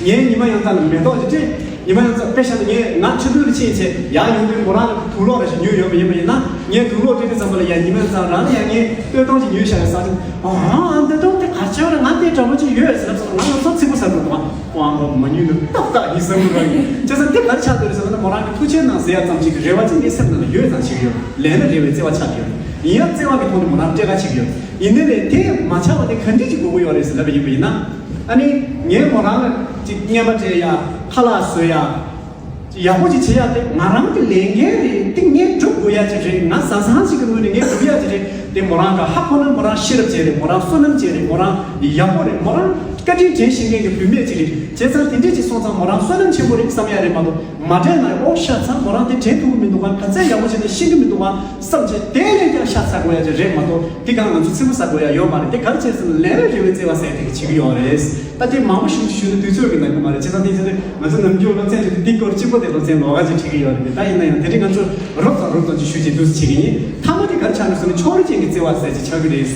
ངའི་ཉི་མ་ཡང་ཚ་ལ་མེ་ཏོག་ཅིག་སྤྲད། ཉི་མ་ཡང་ཚ་དཔེ་བཞག་ན་ངས་ང་ཆུ་ཐོག་ལ་ཕྱིན་བྱས་ཡར་ཡོང་དུས་མོ་རང་ལ་དུག་སློག་རེ་ཞིག་ཉོས་ཡོད་པ་ཡིན་པ་ཡིན་ན། ངས་དུག་སློག་སྤྲད་དུས་ཙམ་པ་ལ་ཡ་ཉི་མ་ཡང་ཚ་རང་ལ་ཡ་ངས་སྟོད་ཐུང་ཅིག་ཉོས་བཞག་ཡོད་ས་ཅིག་ཨ་ཨ་སྟོད་ཐུང་དེ་ག་ཆེ་བ་རེད། ང་དེ་འདྲ་པོ་ཅིག་ཡོད་ཟེར་ལབ་སོང་ང་ང་ཚོ་ཚིག་པ་ཟ་འགྲོ་འདུག་ཨ་ཁོ་ཨ་མ་མ་ཉོས་ན་ཏག་ཏག་ཡིན་བསམ་གི་རང་ཡིན། བྱས་ཙང་དེ་ག་རེ་ཆགས་འདུག་རེད་ཟེར་ན་མོ་རང་གི་ཐུགས་རྗེ་གནང་ཟེར་ཡ་ཙམ་ཅིག་གི་རེ་བ་ཅིག་ངའི་སེམས་ནང་ལ་ཡོད་ཙང་བྱེད་ཀྱི་ཡོད། ལས་ལ་རེ་བའི་བརྩེ་བ་ཆགས་ཀྱི་ཡོད། ཡིན་ཡང་བརྩེ་བ་གི་ཐོག་ནས་མོ་རང་སྤྲད་ཁ་བྱེད་ཀྱི་ཡོད། ཡིན་ནའི་ལས་དེ་མ་ཆགས་པ་དེ་ག་འདྲས་ཅིག་དགོས་ཀྱི་ཡོད་རེད་ཟེར་ལབ་པ་ཡིན་པ་ཡིན་ན། ཨ་ནི་ངས་མོ་རང་ལ་ཅིག་རྔན་པ་སྤྲད་ཡ། ཁ་ལག་བཟོ་ཡ། ཡག་པོ་ཅིག་བྱེད་ཡ་དེ་ང་རང་གི་ལས་འགན་རེད། དེ་ངས་སྒྲུབ་དགོས་ཡ་ཅིག་རེད། ང་བཟའ་ཚང་ཞིག་གི་ངོས་ནས་ངས་སྒྲུབ་ཡ་ཅིག་རེད། དེ་མོ་རང་ག་ཧ་གོ་ན་མོ་རང་ཤེས་རབ་ཅན་རེད། མོ་རང་བསོད་ནམས་ཅན་རེད། མོ་རང་ཡག་པོ་རེད། མོ་རང་བཀའ་དྲིན་དྲན་ཤེས་མཁན་གྱི་བུད་མེད་ཅིག་རེད། བྱས་ཙང་དེ་འདྲས་ཅིག་སོང་ཙང་མོ་རང་བསོད་ནམས་ཆེན་པོ་རེད་བསམ་ཡ་རེད་མ་གཏོགས། མ་དྲན་ན་ཨོ་ཤ་ཚ་མོ་རང་དེ་དྲན་ཐུབ་ཀྱི་མི་འདུག་ག་ག་ཚད་ཡག་པོ་བྱས་ནས་ཤེས་ཀྱི་མི་འདུག་ག་བསམ་བྱས་དེ་ལས་ཀྱང་ཤ་ཚ་དགོས་ཡ་ཅིག་རེད་མ་གཏོགས། དེ་གང་ང་ཚོ་ཚིག་པ་ཟ་དགོས་ཡ་ཡོད་མ་རེད། དེ་ག་རེ་བྱས་ཟེར་ན་ལས་ལ་རེ་བའི་བརྩེ་བ་ཟེར་དེ་གི་བྱེད་ཀྱི་ཡོད་རེད། ད་དེ་མང་པོ་ཞིག་ཞུས་ན་དུས་ཚོད་ཀྱི་ནང་གི་མ་རེད། བྱས་ཙང་དེ་བྱས་ནས་ང་ཚོ་ནམ་རྒྱུན་སློབ་ཚན་དེ་འདི་སྐོར་གཅིག་པོ་དེ་སློབ་ཚན་ལོགས་ཀ་ཅིག་ཁྲིད་ཀྱི་ཡོད་རེད། ད་ཡིན་ན་ཡང་དེ་རིང་ང་ཚོ་རོབ་ཙམ་རོབ་ཙམ་ཅིག་ཞུ་རྒྱུ་འདུག་སེ་བྱེད་ཀྱི་ཡིན། མཐའ་མ་དེ་ག་རེ་ཆགས་ན་ཟེར་ན་ཕྱོགས་རིས་ཅན་གྱི་བརྩེ་བ་ཟེར་ཅིག་ཆགས་ཀྱི་རེད།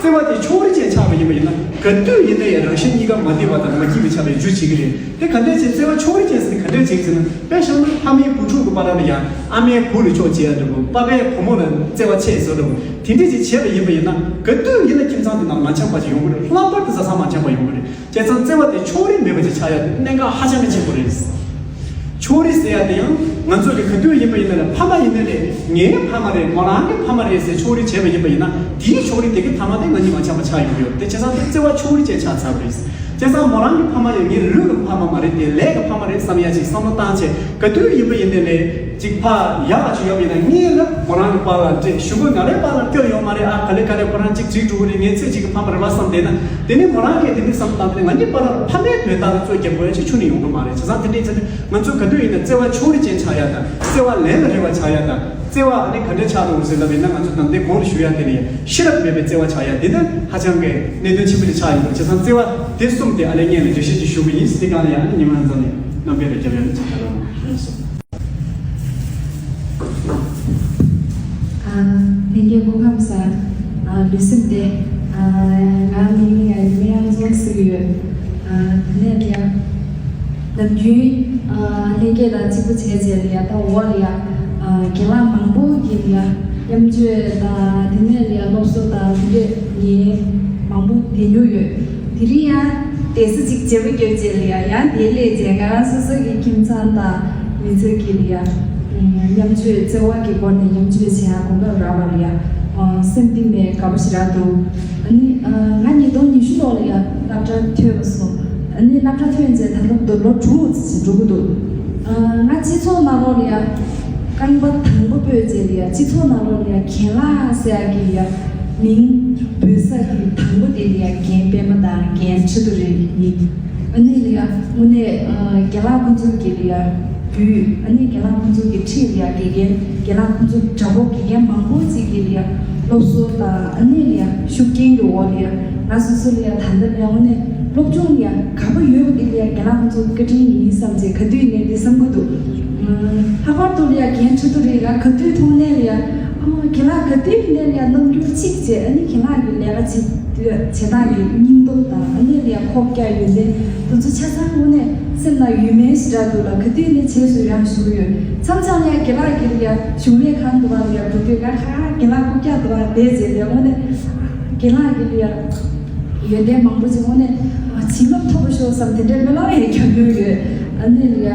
བརྩེ་བ་དེ་ཕྱོགས་རིས་ཅན་ཆགས་པ་ཡིན་པ་ཡིན་ན་ག་དུས་ཡིན་ན་ཡང་རང་གཞན་གཉིས་ཀ་མ་བདེ་བ་དང་མ་སྐྱིད་པ་ཆགས་པའི་རྒྱུ་བྱེད་ཀྱི་རེད། དེ་ག་འདྲས་བྱས་བརྩེ་བ་ཕྱོགས་རིས་ཅན་ཟེར་ན་ག་འདྲས་བྱེད་ཀྱི་ཟེར་ན། དཔེ་བཞག་ན་ཕ་མའི་བུ་ཕྲུག་གི་བར་ལ་ཡང་ཨ་མའི་བུ་ལ་ཕྱོགས་བྱེད་ཡ་འདྲ་པོ། པ་ཕའི་བུ་མོ་ལ་བརྩེ་བ་ཆེ་བཟོ་འདྲ་པོ། དེ་འདྲས་ཅིག་བྱས་པ་ཡིན་པ་ཡིན་ན་ག་དུས་ཡིན་ན་ཁྱིམ་ཚང་དེ་ནང་མ་འཆམ་པ་ཅིག་ཡོང་གི་རེད། ལྷག་པར་དུ་བཟའ་ཚང་མ་འཆམ་པ་ཡོང་གི་རེད། བྱས་ཙང་བརྩེ་བ་དེ་ཕྱོགས་རིས་མེད་པ་ཅིག་ཆགས་ཡ་དེ་གནད་འགག་ཧ་ཅང་གི་ཆེན་པོ་རེད། ཕྱོགས་རིས་ཟེར་ཡ་དེ་ཡང་ང་ཚོ་གི་ག་དུས་ཡིན་པ་ཡིན་ན་ལས་ཕ་མ་ཡིན་ནའི་ལས་ངའི་ཕ་མ་རེད། མོ་རང་གི་ཕ་མ་རེད་ཟེར་ཕྱོགས་རིས་བྱས་པ་ཡིན་པ་ཡིན་ན་དེའི་ཕྱོགས་རིས་དེ་གི་མཐའ་མ་དེ་ང་གཉིས་མ་འཆམ་པ་ཆགས་ཡོང་གི་ཡོད་རེད། དེ་བྱས་ཙང་དེ་བརྩེ་བ་ཕྱོགས་རིས་ཅན་ཆགས་ཚར་བ་རེད། བྱས་ཙང་མོ་རང་གི་ཕ་མ་ཡང་ངའི་ལུས་ཀྱི་ཕ་མ་མ་རེད་དེ་ལས་ཀྱི་ཕ་མ་རེད་བསམ་ཡ་ཅིག་བསམ་བློ་བཏང་བྱས་ག་དུས་ཡིན་པ་ཡིན་ནའི་ལས་ཅིག་ཕ་ཡག་ག་ཅིག་ཡོད་པ་ཡིན་ན་གཉིས་ལ་མོ་རང་གི་པཱ་ལགས་སྤྲད་ཞུ་དགོས། ང་རའི་པཱ་ལགས་སྐྱོ་ཡོད་མ་རེད། ཨ་ག་ལེ་ག་ལེ་ཁོ་རང་གཅིག་བྱེད་འགྲོ་གི་རེད། ངའི་ཚེ་གཅིག་གི་ཕ་མ་རེད་བ་བསམ་བསྡད་ན། དེ་ནས་མོ་རང་གིས་དེ་འདྲ་བསམ་བཏང་དེ་ནས་ང་གཉིས་བར་ལ་ཕ་མའི་དོན་དག་ལ་རྩོད་རྒྱབ་དགོས་ཡ་ཅིག་ཁྱོན་ནས་ཡོང་གི་མ་རེད། བྱས་ཙང་དེ་འདྲའི་ཚེ་ནས་ང་ཚོ་ག་དུས་ཡིན་ན་བརྩེ་བ་ཕྱོགས་རིས་ཅན་ཆགས་ཡ་དང་བརྩེ་བ་ལས་ལ་རེ་བ་ཆགས་ཡ་དང་བརྩེ་བ་ཨ་ནི་ག་འདྲ་ཆགས་འདུག་ཟེར་ལབ་ཡིན་ན་ང་ཚོ་ད་ལྟའི་གོང་དུ་ཞུ་ཡ་དེ་ལས་ཤེས་རབ་མེད་པའི་བརྩེ་བ་ཆགས་ཡ་དེ་ནི་ཧ་ཅང་གི་གནད་དོན་ཆེན་པོ་ཅིག་ཆགས་ཡོད་པ་རེད། བྱས་ཙང་བརྩེ་བ་དེ་གསུམ་དེ་ཨ་ལས་སྔོན་ལ་འགྲེལ་བཤད་ཅིག་ཞུ་གི་ཡིན། དེ་སྒང་ལ་ཡང་ཨ་ནི་ཉི་མ་རྣམ་ཚང་ནས་རྣམ་པའི་རེ་རྒྱབ་ཡ་ནི་ཅིག་ག་རེ་ཡོད་ན་ཞུ། ལྷན་རྒྱས་སྐུ་ཁམས་བཟང་། ལུས་སེམས་བདེ། ང་མིང་ཡ་ཡིན་ཡང་ཚོགས་ཟེར་གྱི་ཡོད། དེ་ནས་ཡང་ནམ་རྒྱུན་ལྷན་རྒྱས་དང་གཅིག་པུ་བྱས་བྱས་ལ་ཡ་ད་འོག་ལ་ཡ་རྒན་ལགས་མང་པོ་གིས་ལ་ཡ་མཉམ་སྤྱོད་དང་དེ་ནས་ལ་ཡ་སློབ་གསོ་དང་དེ་འདྲས་ངས་མང་པོ་བསྡད་མྱོང་ཡོད། དེ་རིང་ཡང་བསྡད་ས་ཅིག་བརྗེ་པོ་བརྒྱབ་བྱས་ལ་ཡ་ཡང་དེ་སླེབས་བྱས་ང་རང་སོ་སོ་གི་ཁྱིམ་ཚང་དང་མི་ཚེ་གི་ལ་ཡ། མཉམ་སྤྱོད་བརྩེ་བ་གི་སྒོ་ནས་མཉམ་སྤྱོད་བྱེད་ཡག་གོ་སྐབས་རག་པ་ལ་ཡ། སེམས་གཏིང་ནས་དགའ་པོ་ཞེ་དྲག་འདུག་ཨ་ནི་ང་ཉིས་སྟོང་ཉི་ཤུ་ལོ་ལ་ཡ་སློབ་གྲྭ་ཐོན་པ་སོང་། ཨ་ནི་སློབ་གྲྭ་ཐོན་རྗེས་ད་ལྟ་ལོ་དྲུག་ཙམ་འགྲོ་གི་འདུག་ང་སྤྱི་ཚོགས་ནང་ལོགས་ལ་ཡ་རྐང་པ་དང་པོ་སྤོས་རྗེས་ལ་ཡ་སྤྱི་ཚོགས་ནང་ལོགས་ལ་ཡ་རྒན་ལགས་ཟེར་ཡག་གི་ཡ་མིང་འབོད་ས་གི་དང་པོ་དེ་ལ་ཡ་རྒན་པད་མ་དང་རྒན་ཁྲི་ཐོག་རེད་ཡིན། ཨ་ནི་ལ་ཡ་དངོས་གནས་རྒན་ལགས་ཁོང་ཚོ་གི་ལ་ཡ། བུ། ཨ་ནི་རྒན་ལགས་ཁོང་ཚོ་གི་འཁྲིས་ལ་ཡ་དགེ་རྒན། རྒན་ལགས་ཁོང་ཚོ་འདྲ་པོ་དགེ་རྒན་མང་པོ་ཅིག་གི་ལ་ཡ་སློབ་གསོ་དང་ཨ་ནི་ལ་ཡ་ཤུགས་རྐྱེན་གྱི་འོག་ལ་ཡ་ང་སོ་སོ་ལ་ཡ་ད་ལྟ་ལ་ཡ་དངོས་གནས་སློབ་སྦྱོང་ལ་ཡ་དགའ་པོ་ཡོད་པ་འདི་ལ་ཡ་རྒན་ལགས་ཁོང་ཚོ་བཀའ་དྲིན་ཡིན་བསམ་བྱས་ག་དུས་ནས་འདི་བསམ་གི་འདུག་ལྷག་པར་དུ་ལ་ཡ་རྒན་ཁྲི་ཐོག་རེད་ལ་ག་དུས་མཐོང་ནས་ལ་ཡ་ཨ་རྒན་ལགས་ག་དུས་ནས་ལ་ཡ་རྣམ་འགྱུར་གཅིག་བྱས་ཨ་ནི་རྒན་ལགས་ཀྱི་ལས་ཀ་བྱེད་དུས་བྱེད་སྟངས་ཀྱི་སྙིང་སྟོབས་དང་ཨ་ནི་ལ་ཡ་ཁོག་རྒྱ་ཡོན་ཏན་དེ་ཚོ་ཆ་ཚང་དངོས་གནས་སེམས་ལ་ཡོད་མེད་ཞེ་དྲག་འདུག་ལ་ག་དུས་ནས་རྗེས་སུ་ཡང་ཞུ་གི་ཡོད། མཚམས་མཚམས་ལ་ཡ་རྒན་ལགས་ཀྱི་ལ་ཡ་གཞུང་ལས་ཁང་དུ་བ་ལ་ཡ་འགྲོ་དུས་ང་ཁ་རྒན་ལགས་ཁོག་རྒྱ་འདུག་བ་བསྡད་རྗེས་ལ་དངོས་གནས་རྒན་ལགས་ཀྱི་ལ་ཡ་ཡོན་ཏན་མང་པོ་ཅིག་དངོས་གནས་བྱིན་རླབས་ཐོབ་པ་ཤོག་བསམ་དེ་འདྲའི་སྨོན་ལམ་ཡང་རྒྱག་གི་ཡོད། ཨ་ནི་ལ་ཡ་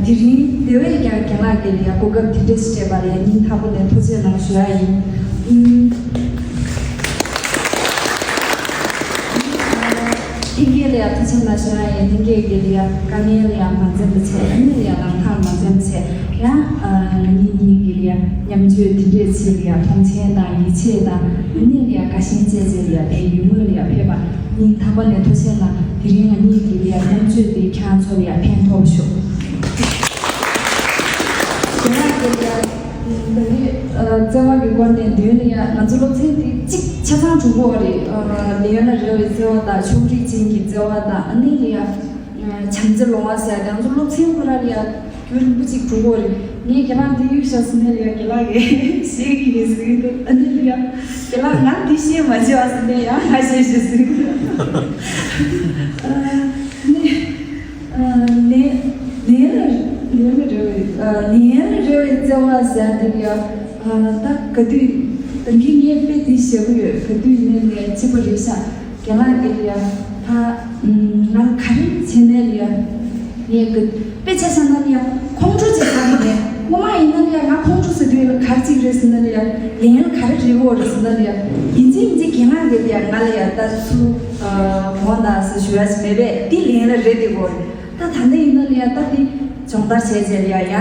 དེ་རིང་དེ་བས་ཀྱང་རྒན་ལགས་ཀྱི་ལ་ཡ་གོ་སྐབས་དེ་འདྲ་ཞིག་སྤྲད་པ་ལ་ཡ་སྙིང་ཐག་པ་ནས་ཐུགས་རྗེ་གནང་ཞུ་ཡ་ཡིན། ཨུམ། ལྷན་རྒྱས་ལ་ཡང་ཐུགས་རྗེ་གནང་ཞུ་ཡ་ཡིན། ལྷན་རྒྱས་ཀྱིས་ལ་ཡང་དཀའ་ངལ་ལ་ཡང་མ་འཛེམས་པ་བྱས། ཨ་ནི་ལ་ཡང་ལམ་ཁར་མ་འཛེམས་བྱས། ཡང་ཨ་ང་གཉིས་གཉིས་ཀྱིས་ལ་ཡང་མཉམ་སྤྱོད་དེ་འདྲས་བྱས་ལ་ཡང་མཐོང་ཆེན་དང་ཡིད་ཆེས་དང་། ཨ་ནི་ལ་ཡང་དགའ་ཞེན་བཅས་བྱས་ལ་ཡང་དེ་ཡུལ་དངོས་ལ་ཡང་ཕེབས་པ་སྙིང་ཐག་པ་ནས་ཐུགས་རྗེ་གནང་། དེ་རིང་ང་གཉིས་ཀྱིས་ལ་ཡང་མཉམ་སྤྱོད་དེ་ཁྱེད་རང་ཚོ་ལ་ཡང་ཕན་ཐོགས་ཤོག་དེ་ནས་དེ་ལ་ཡང་ད་ནི་ཨ་བརྩེ་བ་གི་སྐོར་ནས་མདུན་ལ་ཡང་ང་ཚོ་སློབ་ཚན་དེ་གཅིག་ཆ་ཚང་གྲུབ་ཀྱི་ཡོད་རེད། ཨ་ལས་ཡུན་ལ་རེ་བའི་བརྩེ་བ་དང་ཕྱོགས་རིས་ཅན་གྱི་བརྩེ་བ་དང་། ཨ་ནི་ལ་ཡང་བྱམས་བརྩེ་ལོང་བ་ཟེར་ཡ་དེ་ང་ཚོ་སློབ་ཚན་ཁོ་རང་ལ་ཡང་རྒྱུན་རིང་པོ་ཅིག་གྲུབ་ཀྱི་ཡོད་རེད། ངས་རྒན་ལགས་འདི་གཡུག་བཞག་ཟེར་ནས་ལ་ཡང་རྒན་ལགས་ཀྱིས་ཞེད་ཀྱི་ཡིན་ཟེར་གྱི་འདུག་ཨ་ནི་ལ་ཡང་རྒན་ལགས་ང་འདི་བཤད་མ་བྱེད་པ་ཟེར་ནས་ཡང་ང་བཤད་བྱེད་ཟེར་གྱི་འདུག་ཨ་ནི། ལན་ལན་ལ་ལན་ལ་རེ་བའི་ལན་ལ་རེ་བའི་བརྩེ་བ་ཟེར་འདི་ཡ། ད་ག་དུས་ད་གིན་ངས་དཔེ་འདི་བཞག་གི་ཡོད། ག་དུས་ནས་ནས་གཅིག་པ་རེད་ཤག་རྒན་ལགས་ཀྱིས་ཡ་ད་ང་ག་རེ་བྱས་ནས་ཡ་ངས་ག་དཔེ་ཆ་བཞག་ན་ཡ་ཁོང་ཁྲོ་བྱེད་ས་མེད། སྔོན་མ་ཡིན་ན་ཡ་ང་ཁོང་ཁྲོ་ཟེར་དུས་ལ་ག་རེ་ཅིག་རེད་ཟེར་ན་ཡ་ལན་ལ་ག་རེ་རེད་གོ་རེད་ཟེར་ན་ཡ་ཡིན་གཅིག་ཡིན་གཅིག་རྒན་ལགས་ཀྱིས་ཡ་ང་ལ་ཡ་ད་ཚུར་གོང་དང་ཟེར་ཞུ་ཡ་ཞིག་མེད་པས། འདི་ལན་ལ་རེད་དེ་གོ། ད་ད་ལྟ་ཡིན་ན་ལ་ཡ་ད་འདི་སྦྱོང་བརྡར་བྱས་བྱས་ལ་ཡ་ཡ།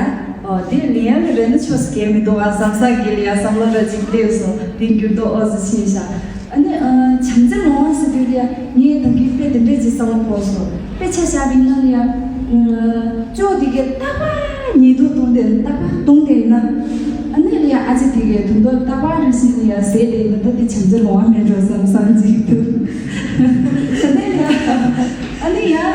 ཨོ་དེ་ལ་ཡ་ལ་རེད་ན་ཆོག་ས་གལ་མི་འདུག་ཨ་བསམ་བསམ་གི་ལ་ཡ་བསམ་བློ་ར་ཅིག་སླེབས་སོང་། དེ་འགྱུར་ལྡོག་ཨོ་ཟི་ཕྱིན་ཤག་ཨ་ནི་བྱམས་བརྩེ་ལོང་བ་ཟེར་དུས་ལ་ཡ་ངས་ད་གིན་དཔེ་དེ་འདྲས་ཅིག་བསམ་བློ་འཁོར་སོང་། དཔེ་ཆ་བཞག་པ་ཡིན་ན་ལ་ཡ་ཅོག་དེ་གས་རྟག་པར་ཉེས་རྡུང་བརྡུངས་ཏེ་རྟག་པར་བརྡུངས་ཏེ་ཡིན་ན། ཨ་ནི་ལ་ཡ་ཨ་ཅེ་དེ་གས་དུང་དུང་རྟག་པར་རེ་བཞིན་ལ་ཡ་ཟས་དེ་ཡིན་ན་ད་དེ་བྱམས་བརྩེ་ལོང་བ་མེད་འགྲོ་བསམ་བསམ་ཅིག་འདུག་ཨ་ནི་ལ་ཡ། ཨ་ནི་ཡང་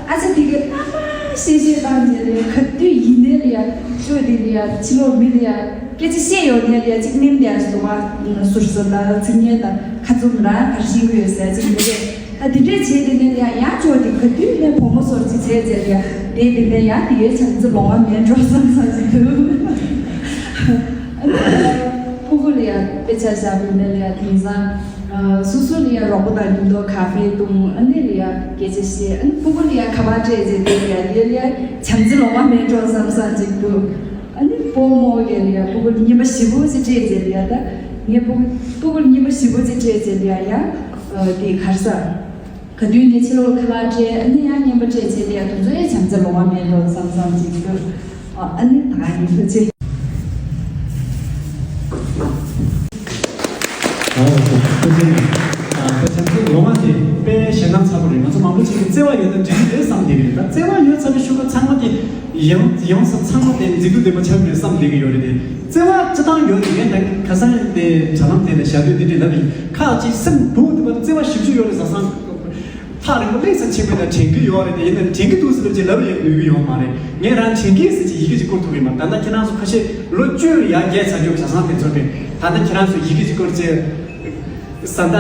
ཨ་ཅེ་དེ་གའི་རྟག་པར་གཤེ་གཤེ་བཏང་བྱས་ནས་ག་དུས་ཡིན་ནའི་ལ་ཡ་ཅོ་དེ་ལ་ཡ་ཕྱི་ལོགས་མི་ལ་ཡ་སྐད་ཆ་བཤད་ཡོང་ནའི་ལ་ཡ་གཅིག་མནན་བསྡད་སོང་བ། ཟུར་ཟུར་དང་ཚིག་ངན་དང་ཁ་རྩུབ་རང་ག་རེ་བཤད་ཀྱི་ཡོད་ཟེར་གཅིག་མི་རེད། ད་དེ་འདྲས་བྱས་དེ་ནས་ལ་ཡ་ཡང་ཅོ་དེ་ག་དུས་ནས་བུ་མོ་ཟུར་གཅིག་བྱས་བྱས་ལ་ཡ་དེ་དེ་ནས་ཡང་དེ་གའི་བྱམས་བརྩེ་ལོང་བ་མེད་འགྲོ་བསམ་བསམ་ཅིག་འདུག་ཨ་ནི་ཕྲུ་གུ་ལ་ཡ་དཔེ་ཆ་བཞག་པའི་ནས་ལ་ཡ་དེང་སང་། སོ་སོ་ལ་ཡ་རོགས་པ་དང་མཉམ་དུ་ཁ་ཧྥེ་བཏུང་། ཨ་ནི་ལ་ཡ་སྐད་ཆ་བཤད། ཨ་ནི་ཕྲུ་གུ་ལ་ཡ་ཁ་པར་སྤྲད་རྗེས་དེ་ལ་ཡ་དེ་ལ་ཡ་བྱམས་བརྩེ་ལོང་བ་མེད་འགྲོ་བསམ་བསམ་ཅིག་འདུག་ཨ་ནི་སྤོ་རྨོ་གིས་ལ་ཡ་ཕྲུ་གུ་ལ་རྔན་པ་ཞེ་པོ་ཅིག་སྤྲད་རྗེས་ལ་ཡ་ད་ངས་ཕྲུ་གུ་ཕྲུ་གུ་ལ་རྔན་པ་ཞེ་པོ་ཅིག་སྤྲད་རྗེས་ལ་ཡ་ཡ་དེ་ག་རེ་ཟ། ག་དུས་ནས་ཕྱི་ལོགས་ཁ་ལག་སྤྲད། ཨ་ནི་ཡང་རྔན་པ་སྤྲད་བྱས་ལ་ཡ་དེ་ཚོ་ཡ་བྱམས་བརྩེ་ལོང་བ་མེད་འགྲོ་བསམ་བསམ་ཅིག་འདུག་ཨ་ནི་ད་ག་ཡིན་ཐུགས་རྗེ་ཆེ། ཨོ་ཐུགས་རྗེ་ཆེ། ཨ་བྱམས་བརྩེ་ལོང་བ་དེ་དཔེ་ཞེད་སྣང་ཚ་པོ་རེད། ང་ཚོ་མང་པོ་ཅིག་གིས་བརྩེ་བ་ཡོད་ན་འགྲིག་གི་རེད་བསམ་བསྡད་ཀྱི་རེད། ད་བརྩེ་བ་ཡོད་ཚར་བའི་གཞུག་གུ་ཚང་མ་དེ་ཡང་ཡང་སེ་ཚང་མ་དེ་མཛེས་སྡུག་ལྡན་པ་ཆགས་ཀྱི་རེད་བསམ་བསྡད་ཀྱི་ཡོད་རེད་དེ། བརྩེ་བ་སྤྱིར་བཏང་ཡོད་རེད། ངས་ད་ཁ་སང་དེ་དྲ་ལམ་དེ་ལ་ཞལ་འདོན་དེ་འདྲས་ལབ་ཡིན། ཁག་ཅིག་སེམས་སྡུག་དེ་བར་བརྩེ་བ་ཞིབ་ཅིག་ཡོད་རེད་བཟའ་ཚང་། ཐག་རིང་པོ་སླེབས་ས་ཆེན་པོ་དང་དྲན་གྱི་ཡོད་རེད་དེ། ཡིན་ན་དྲན་གྱི་འདུག་ཟེར་ལབ་ཅིག་ལབ་ཡང་ནུས་ཀྱི་ཡོད་མ་རེད། ངས་རང་དྲན་གྱི་ཟེར་ཅིག་ཡི་གེ་ཅིག་བསྐུར་ཐུབ་ཀྱི་མ་རེད། ད་ལྟ་ཁྱེད་རང་ཚོ་ཁ་ཤས་ལོ་བཅུ་ཡར་བརྒལ་ཚར་རྒྱུ་བཟའ་ཚང་དེ་ཚོ་རེད། ད་ལྟ་ཁྱེད་རང་ཚོ་ཡི་གེ་ཅིག་བསྐུར་ཅིག་བཟའ་ཟླ་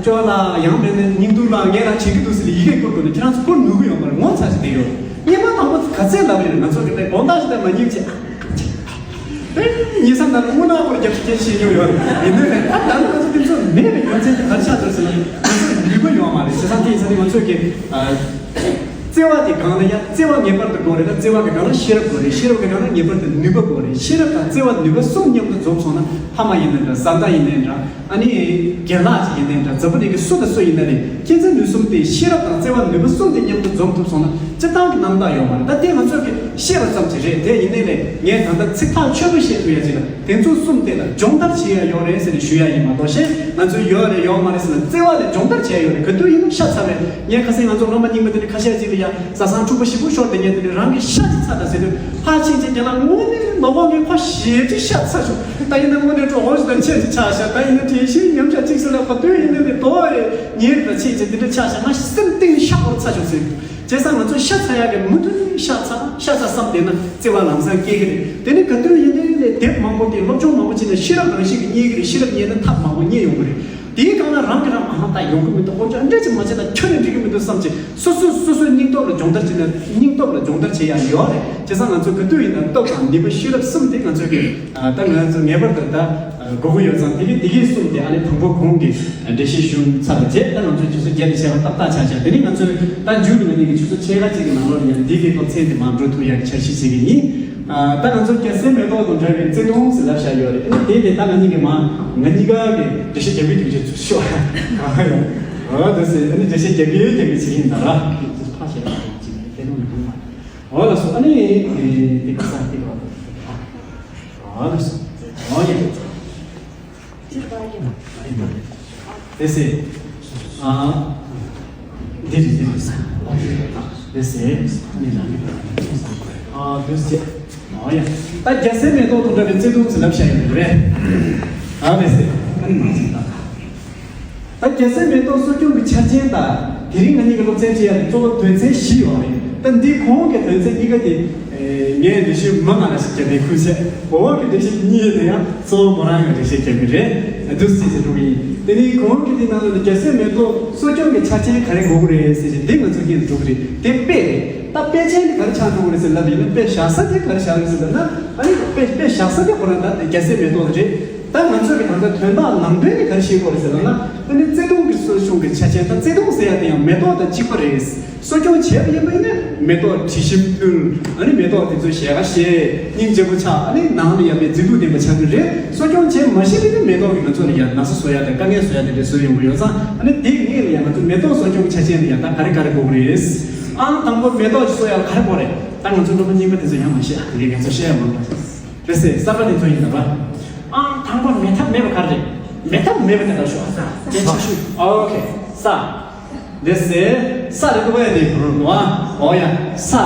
ཅོ་ལགས་ཡང་མིན་ན་སྙིང་སྡུག་ལགས་ངས་རང་བྱེད་ཀྱི་འདུག་ཟེར་ལ་ཡི་གེ་བསྐུར་དགོས་ན་ཁྱེད་རང་ཚོ་བསྐུར་ནུས་ཀྱི་ཡོད་མ་རེད། ངོ་ཚ་ཞིག་བསྡད་ཡོད། སྔོན་མ་དང་པོ་ག་ཚད་ལབ་ཡོད་ང་ཚོ་གི་དེ་དགོང་དག་ཞིག་ད་མ་ཉིད་ཅིག་ཨེ་ཉིན་སང་ད་ལ་དངོས་གནས་ཁོར་རྒྱབ་ཤིག་སྐྱེལ་ཤེས་མྱོང་ཡོད་རེད། ཡིན་ནའི་ད་ལྟ་ང་ཚོ་དེ་ཚོ་མེད་པའི་རྒྱུ་མཚན་དེ་ག་རེ་ཆགས་འདུག་ཟེར་ན་ང་ཚོ་ནུས་པ་ཡོད་མ་རེད། བྱས་ཙང་དེ་ཡིན་ཙང་ནི་ང་ཚོས་ཀྱི་ཨ། བརྩེ་བ་དེ་སྒང་ལ་ཡང་བརྩེ་བ་ངེས་པར་དུ་དགོས་རེད། ད་བརྩེ་བ་གི་སྒང་ལ་ཤེས་རབ་དགོས་རེད། ཤེས་རབ་གི་སྒང་ལ་ངེས་པར་དུ་ནུས་པ་དགོས་རེད། ཤེས་རབ་དང་བརྩེ་བ་ནུས་པ་གསུམ་མཉམ་དུ་འཛོམས་སོང་ན་ཕ་མ་ཡིན་ན་འདྲ། བཟའ་ཟླ་ཡིན་ན་འདྲ། ཨ་ནི་རྒན་ལགས་ཅིག་ཡིན་ན་འདྲ། འཛམ་བུ་གླིང་གི་སུ་དང་སུ་ཡིན་ན་རེད། མཁྱེན་བརྩེ་ནུས་གསུམ་དེ་ཤེས་རབ་དང་བརྩེ་བ་ནུས་པ་གསུམ་དེ་མཉམ་དུ་འཛོམས་ཐུབ་སོང་ན་སྤྱིར་བཏང་གི་རྣམ་དག་ཡོད་མ་རེད། ད་དེ་ང་ཚོས་ཀྱི་ཤེས་པ་ཙམ་ཅིག་རེད། དེ་ཡིན་ནའི་ལས་ངས་ད་ལྟ་ཚིག་ཐག་ཆོད་པོ་བཤད་ཐུབ་ཡ་ཅིག་ལ། དེ་ཚོ་གསུམ་དེ་ལ་སྦྱོང་བརྡར་བྱེད་ཡ་ཡོད་རེད་ཟེར་ནས་ཞུ་ཡ་ཡིན་མ་གཏོགས། གཞན་ང་ཚོའི་ཡོད་རེད་ཡོད་མ་རེད་ཟེར་ན་བརྩེ་བ་ལ་སྦྱོང་བརྡར་བྱེད་ཡ་ཡོད་རེད། ག་དུས་ཡིན་ན་ཤ་ཚ་བས། ངས་ཁ་སང་ང་ཚོ་སློབ་མ་རྙིང་པ་དེ་འདྲ་ཁ་ཤས་ཅིག་ལ་ཡ་བཟའ་ཚང་འཁྲུག་པ་ཞེ་པོ་ཤོར་དེ་ངས་དེ་འདྲ་རང་གི་ཤ་ཅིག་ཚ་དང་ཟེར་དུས་ཕར་ཕྱིན་ཅིག་རྒན་ལགས་དངོས་གནས་ལོ་གོང་གི་ཁོ་ཞེ་ཅིག་ཤ་ཚ་བྱུང་། ད་ཡིན་ན་དངོས་གནས་གྲོགས་ཞིག་དང་ཁྱེད་ཀྱི་ཆ་ཤ། ད་ཡིན་ན་དྲན་ཤེས་ཉམས་ཆག་ཅིག་ཟེར་ལ་ག་དུས་ཡིན་ན་དེ་དོ་ཨེ་ཉེ་རིགས་དང་ཁྱེད་ཀྱི་དེ་འདྲ་ཆ་ཤ་ང་སེམས་གཏིང་ནས་ཤ་སྐོར་ཚ་བྱུང་ཟེར། བྱས་ཙང་ང་ཚོ་ཤ་ཚ་ཡག་གི་མུ་མཐུད་ནས་ཤ་ཚ་ཤ་ཚ་བསམ་བསྡད་ན་བརྩེ་བ་ལམ་སང་སྐྱེ་གི་རེད། དེ་ནི་ག་དུས་ཡིན་ནའི་ལས་དེབ་མང་པོ་དེ་སློབ་སྦྱོང་མང་པོ་བྱས་ནས་ཤེས་རབ་རང་བཞིན་གྱིས་རྙེད་གི་རེད། ཤེས་རབ་རྙེད་ན་ཐབས་མང་པོ་རྙེད་ཡོང་གི་རེད། དེའི་སྒང་ལ་རང་གིས་རང་མ་ཧ་ད་ཡོང་གི་མི་འདུག་ཁོ་ཚོ་འདྲ་ཅིག་མ་བྱས་ན་ཁྱོན་ནས་འགྲིག་གི་མི་འདུག་བསམ་བྱས་སོ་སོས་སོ་སོའི་སྙིང་སྟོབས་ལ་སྦྱོང་བརྡར་བྱས་ན་སྙིང་སྟོབས་ལ་སྦྱོང་བརྡར་བྱེད་ཡག་ཡོད་རེད། བྱས་ཙང་ང་ཚོ་ག་དུས་ཡིན་ན་སྟོབས་དང་ནུས་པ་ཤེས་རབ་གསུམ་དེ་ང་ཚོས་ཀྱི་ད་ང་ཚོ་ངེས་པར་དུ་ད་དགོས་ཀྱི་ཡོད་ཙང་། དེ་གི་དེ་གི་གསུམ་དེ་ཨ་ནི་དང་པོ་གོང་གི་འགྲེལ་བཤད་ཞུ་ཚར་བ་བྱས། ད་ང་ཚོའི་ཆུ་ཚོད་བརྒྱད་ནས་བྱས་པ་ཏག་ཏག་ཆགས་ཤག་དེ་ནི་ང་ཚོས་ད་མཇུག་ཏུ་ང་གཉིས་ཀྱི་ཆུ་ཚོད་ཕྱེད་ཀ་གཅིག་གི་ནང་ལོགས་ལ་ཡང་འདི་གི་སློབ་ཚན་དེ་མར་འགྲོ་ཐུབ་ཡག་གི་འཆར་གཞི་བྱེད་ཀྱི་ཡིན། ཨ་ད་ང་ཚོ་རྒྱལ་སྲས་མེ་ཏོག་དང་འདྲ་བའི་བརྩེ་དུང་ཟེར་ལབ་བཞག་ཡོད་རེད། ཨ་ནི་དེ་དེ་ད་ང་གཉིས་ཀྱི་མ་ང་གཉིས་ཀ་གི་འགྲེལ་བཤད་རྒྱག་པའི་དུས་ཚོད་ཚུད་ཤོག་ཨ་ཡོ། ཨོ་དེ་སེ་ཨ་ནི་འགྲེལ་བཤད་རྒྱག་གི་ཡོད་རྒྱག་གི་བྱེད་ཀྱི་ཡིན་ད་ར། ཕ་ཞེས་པ་ཅིག་ནས་ལྟད་མོ་མི་འདུག་མ། ཨོ་ལགས་སོ། ཨ་ནི་དེ་ག་ས་དེ་ག་བ་ཨོ་ལགས་སོ། ཨོ་ཡ། དེ་སེ། ཨ། འདི་རེད་འདི་རེད། དེ་སེ། ཨ་ནི་ལ་ནི། ཨ་དེ་སེ། ཨོ་ཡ། ད་རྒྱལ་སྲས་མེ་ཏོག་དང་འདྲ་བའི་བརྩེ་དུང་ཟེར་ལབ་བྱ་ཡོད་རེད། ཨ་དེ་སེ། ཨ་ནི་མ་ཟིན་ད། ད་རྒྱལ་སྲས་མེ་ཏོག་གསོ་སྐྱོང་གི་ཆ་རྐྱེན་དང་། དེ་རིང་ང་གཉིས་ཀྱི་སློབ་ཚན་བྱེད་ཡ་དེ་གཙོ་བོ་དོན་ཚན་བཞི་ཡོད་རེད། ད་འདི་གོང་གི་དོན་ཚན་གཉིས་ཀ་དེ། ངས་འགྲེལ་བཤད་མ་ང་ལ་ཞིག་བརྒྱབ་པའི་ཁུལ་བྱས། འོག་གི་འགྲེལ་བཤད་གཉིས་དེ་ཡང་གཙོ་བོ་མོ་རང་གི་འགྲེལ་བཤད་བརྒྱབ་པ་རེད། འདུག་སེ་བྱས་འགྲོ་གི་ཡིན། དེ་ནས་གོང་གི་དེ་ནང་ལ་ནི་རྒྱལ་སྲས་མེ་ཏོག་གསོ་སྐྱོང་གི་ཆ་རྐྱེན་ག་རེ་དགོས་ཀྱི་རེད་ཟེར་ཞིང་འདི་ང་ཚོ་གཉིས་ལ་འགྲོ་གི་རེད། དེ་དཔེ་རེད། ད་དཔེ་ཆ་ནི་ག་རེ་ཆགས་འགྲོ་གི་རེད་ཟེར་ལབ་ཡིན་ན། དཔེ་བཞག་ས་དེ་ག་རེ་བཞག་གི་རེད་ཟེར་ལབ་ན། ཨ་ནི་དཔེ་དཔེ་བཞག་ས་དེ་ཁོ་རང་ད་རྒྱལ་སྲས་མེ་ཏོག་དེ་རེད། ད་ང་ཚོས་ཀྱི་ད་ལྟ་དོན་དག་ནང་དོན་ནི་ག་རེ་ཤེས་དགོས་རེད་ཟེར་ལབ་ན། ཨ་ནི་བརྩེ་དུང་གི་གསོ་སྐྱོང་གི་ཆ་རྐྱེན། ད་བརྩེ་དུང་ཟེར་ཡ་དེ་ཡང་མེ་ཏོག་དང་གཅིག་པ་རེད། གསོ་སྐྱོང་བྱས་པ་ཡིན་པ་ཡིན་ན་མེ་ཏོག་དྲི་ཞིམ་ཕུལ། ཨ་ནི་མེ་ཏོག་དེ་ཚོ་ཞལ་ཁ་བཞད། སྙིང་རྗེ་པོ་ཆགས། ཨ་ནི་ནང་ལ་ཡ་མེད་མཛེས་སྡུག་ལྡན་པ་ཆགས་ཀྱི་རེད། གསོ་སྐྱོང་བྱས་མ་ཤེས་པ་ཡིན་ན་མེ་ཏོག་གིས་ང་ཚོ་ལ་ཡ་ན་ཚ་བཟོ་ཡ་དང་དཀའ་ངལ་བཟོ་ཡ་དེ་འདྲ་བཟོས་ཡོང་གི་ཡོད་ཙང་། ཨ་ནི་དེ་ངེད་ལ་ཡ་ང་ཚོ་མེ་ཏོག་གསོ་སྐྱོང་གི་ཆ་རྐྱེན་ལ་ཡ་ད་ག་རེ་ག་རེ་དགོས་ཀྱི་རེད། ཨང་དང་པོ་མེ་ཏོག་གསོ་ཡ་ག་རེ་དགོས་རེད། ད་ང་ཚོ་སློབ་མ་རྙིང་པ་དེ་ཚོ་ཡང་མ་ཤེས། ཨ་དེ་ང་ཚོ་བཤད་ཡ་མང་པ་རེད། རེད་ཟེར། གསར་པ་དེ་ཚོ་ཡིན་ད་པ། ཨང་དང་པོ་མེད་ཐབས་མེད་པ་ག་རེ་རེད། མེད་ཐབས་མེད་པ་དེ་ལྟར་ཤོག་ཨ་ས། སྐད་ཆ་ཤོད། ཨོ་ཁེ། ས། དེ་ཟེར། ས་རེད་འདུག་པ་ཡ་དེ་བུ་རུ་ནོ་ཨ། ཨོ་ཡ། ས།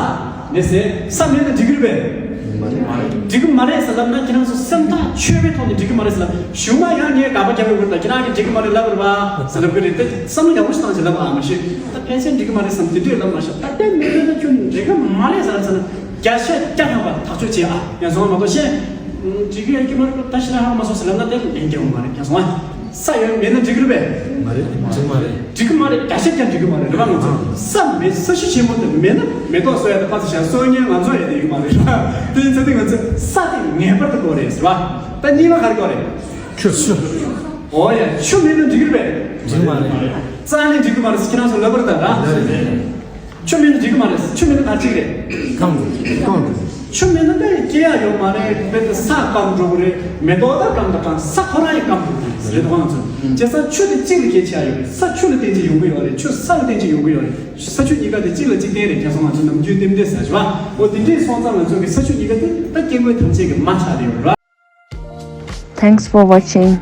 དེ་ཟེར། ས་མེད་ན་འགྲིག་གི་རེད་པས། འགྲིག་གི་མ་རེད་ཟེར་ལབ་ན་ཁྱེད་རང་ཚོ་སེམས་ཐག་ཆོད་པའི་ཐོག་ནས་འགྲིག་གི་མ་རེད་ཟེར་ལབ། གཞུག་མ་ཡང་ངས་དགག་པ་རྒྱབ་ཡོང་གི་རེད། ད་ཁྱེད་རང་གིས་འགྲིག་གི་མ་རེད་ལབ་རེད་པ་ཟེར་ལབ་གི་རེད་དེ། བསམ་བློ་ཡག་པོ་ཞིག་བཏང་ཞིག་ལབ་ཨ་མ་ཤེས། ད་ཕལ་ཆེར་འགྲིག་གི་མ་རེད་བསམ་དེ་འདྲས་ལབ་མ་ཤེས། ད་ལྟ་མེད་ན་ཁྱོད་འགྲིག་གི་མ་རེད་ཟེར་ལབ་ཟེར་ན། བརྒྱ་ཆ་བརྒྱ་ཐམ་པ་ཐག་གཅོད་བྱེད་ཨ། ཡང་སོང་བ་མ་གཏོགས་ཤེས། འགྲིག་གི་ཡོད་ཀྱི་མ་རེད། ད་ཕྱི་ལ་ཧ་མ་སོང་ཟེར་ལབ་ན་དེ་ལན་རྒྱག་མ་རེད། ཡང་སོང་བ། ས་ཡོད་མེད་ན་འགྲིག་གི་རེད་པས། མ་རེད། འགྲིག་མ་རེད། འགྲིག་གི་མ་རེད། བརྒྱ་ཆ་བརྒྱ་འགྲིག་གི་མ་རེད། རེད་པ། ང་ཚོ་ས་མེད། ས་གཞི་ཆེན་པོ་དེ་མེད་ན་མེ་ཏོག་གསོ་ཡ་དེ་ཕར་ཚུར་བཞག་གསོ་མཁན་ང་ཚོ་ཡོད་དེ་ཡོད་མ་རེད། རེད་པ། དེ་ཡིན་ཚེ་དེ་ང་ཚོས་ས་དེ་ངེས་པར་དུ་དགོས་རེད་ཟེར་བ། ད་གཉིས་པ་ག་རེ་དགོས་རེད། ཆུ། ཆུ། ཨོ་ཡ། ཆུ་མེད་ན་འགྲིག་གི་རེད་པས། འགྲིག་མ་རེད། རྩ་ནས་འགྲིག་གི་མ་རེད་ཟེར་ཁྱེད་རང་ཚོ་ལབ་པ་རེད་ད་ར། ཆུ་མེད་ན་འགྲིག་གི་མ་རེད། ཆུ་མེད་ན་ག་ཅིག་རེད། སྐམ་འགྲོ། སྐམ་འགྲོ། ཆུ་མེད་ན་ད་སྐྱེ་ཡ་ཡོད་མ་རེད། དཔེར་ན་ས་སྐམ་འགྲོ་གི་རེད། མེ་ཏོག་ད་སྐམ་དང་སྐམ། ས་ཁོ་རང་ཡང་སྐམ་འགྲོ་གི་རེད་ཟེར་རེད་དོ། ང་ཚོ་བྱས་ཙང་ཆུ་དེ་གཅིག་ལ་སྐྱེ་ཆ་ཡོད་རེད། ས་ཆུ་ལ་བརྟེན་བྱས་ཡོང་གི་ཡོད་རེད། ཆུ་ས་ལ་བརྟེན་བྱས་ཡོང་གི་ཡོད་རེད། ས་ཆུ་གཉིས་ཀ་དེ་གཅིག་ལ་གཅིག་བརྟེན་རེད། ཁྱེད་ཚོ་ང་ཚོ་ནམ་རྒྱུན་རྟེན་འབྲེལ་ཟེར་བ། འོ་དེ་འདྲས་སོང་ཙང་ང་ཚོ་གི་ས་ཆུ་གཉིས་ཀ་དེ་ད་སྐྱེ་དངོས་ཐམས་ཅད་ཀྱི་མ་ཆགས་ཏེ་ཡོད་རེད། Thanks for watching.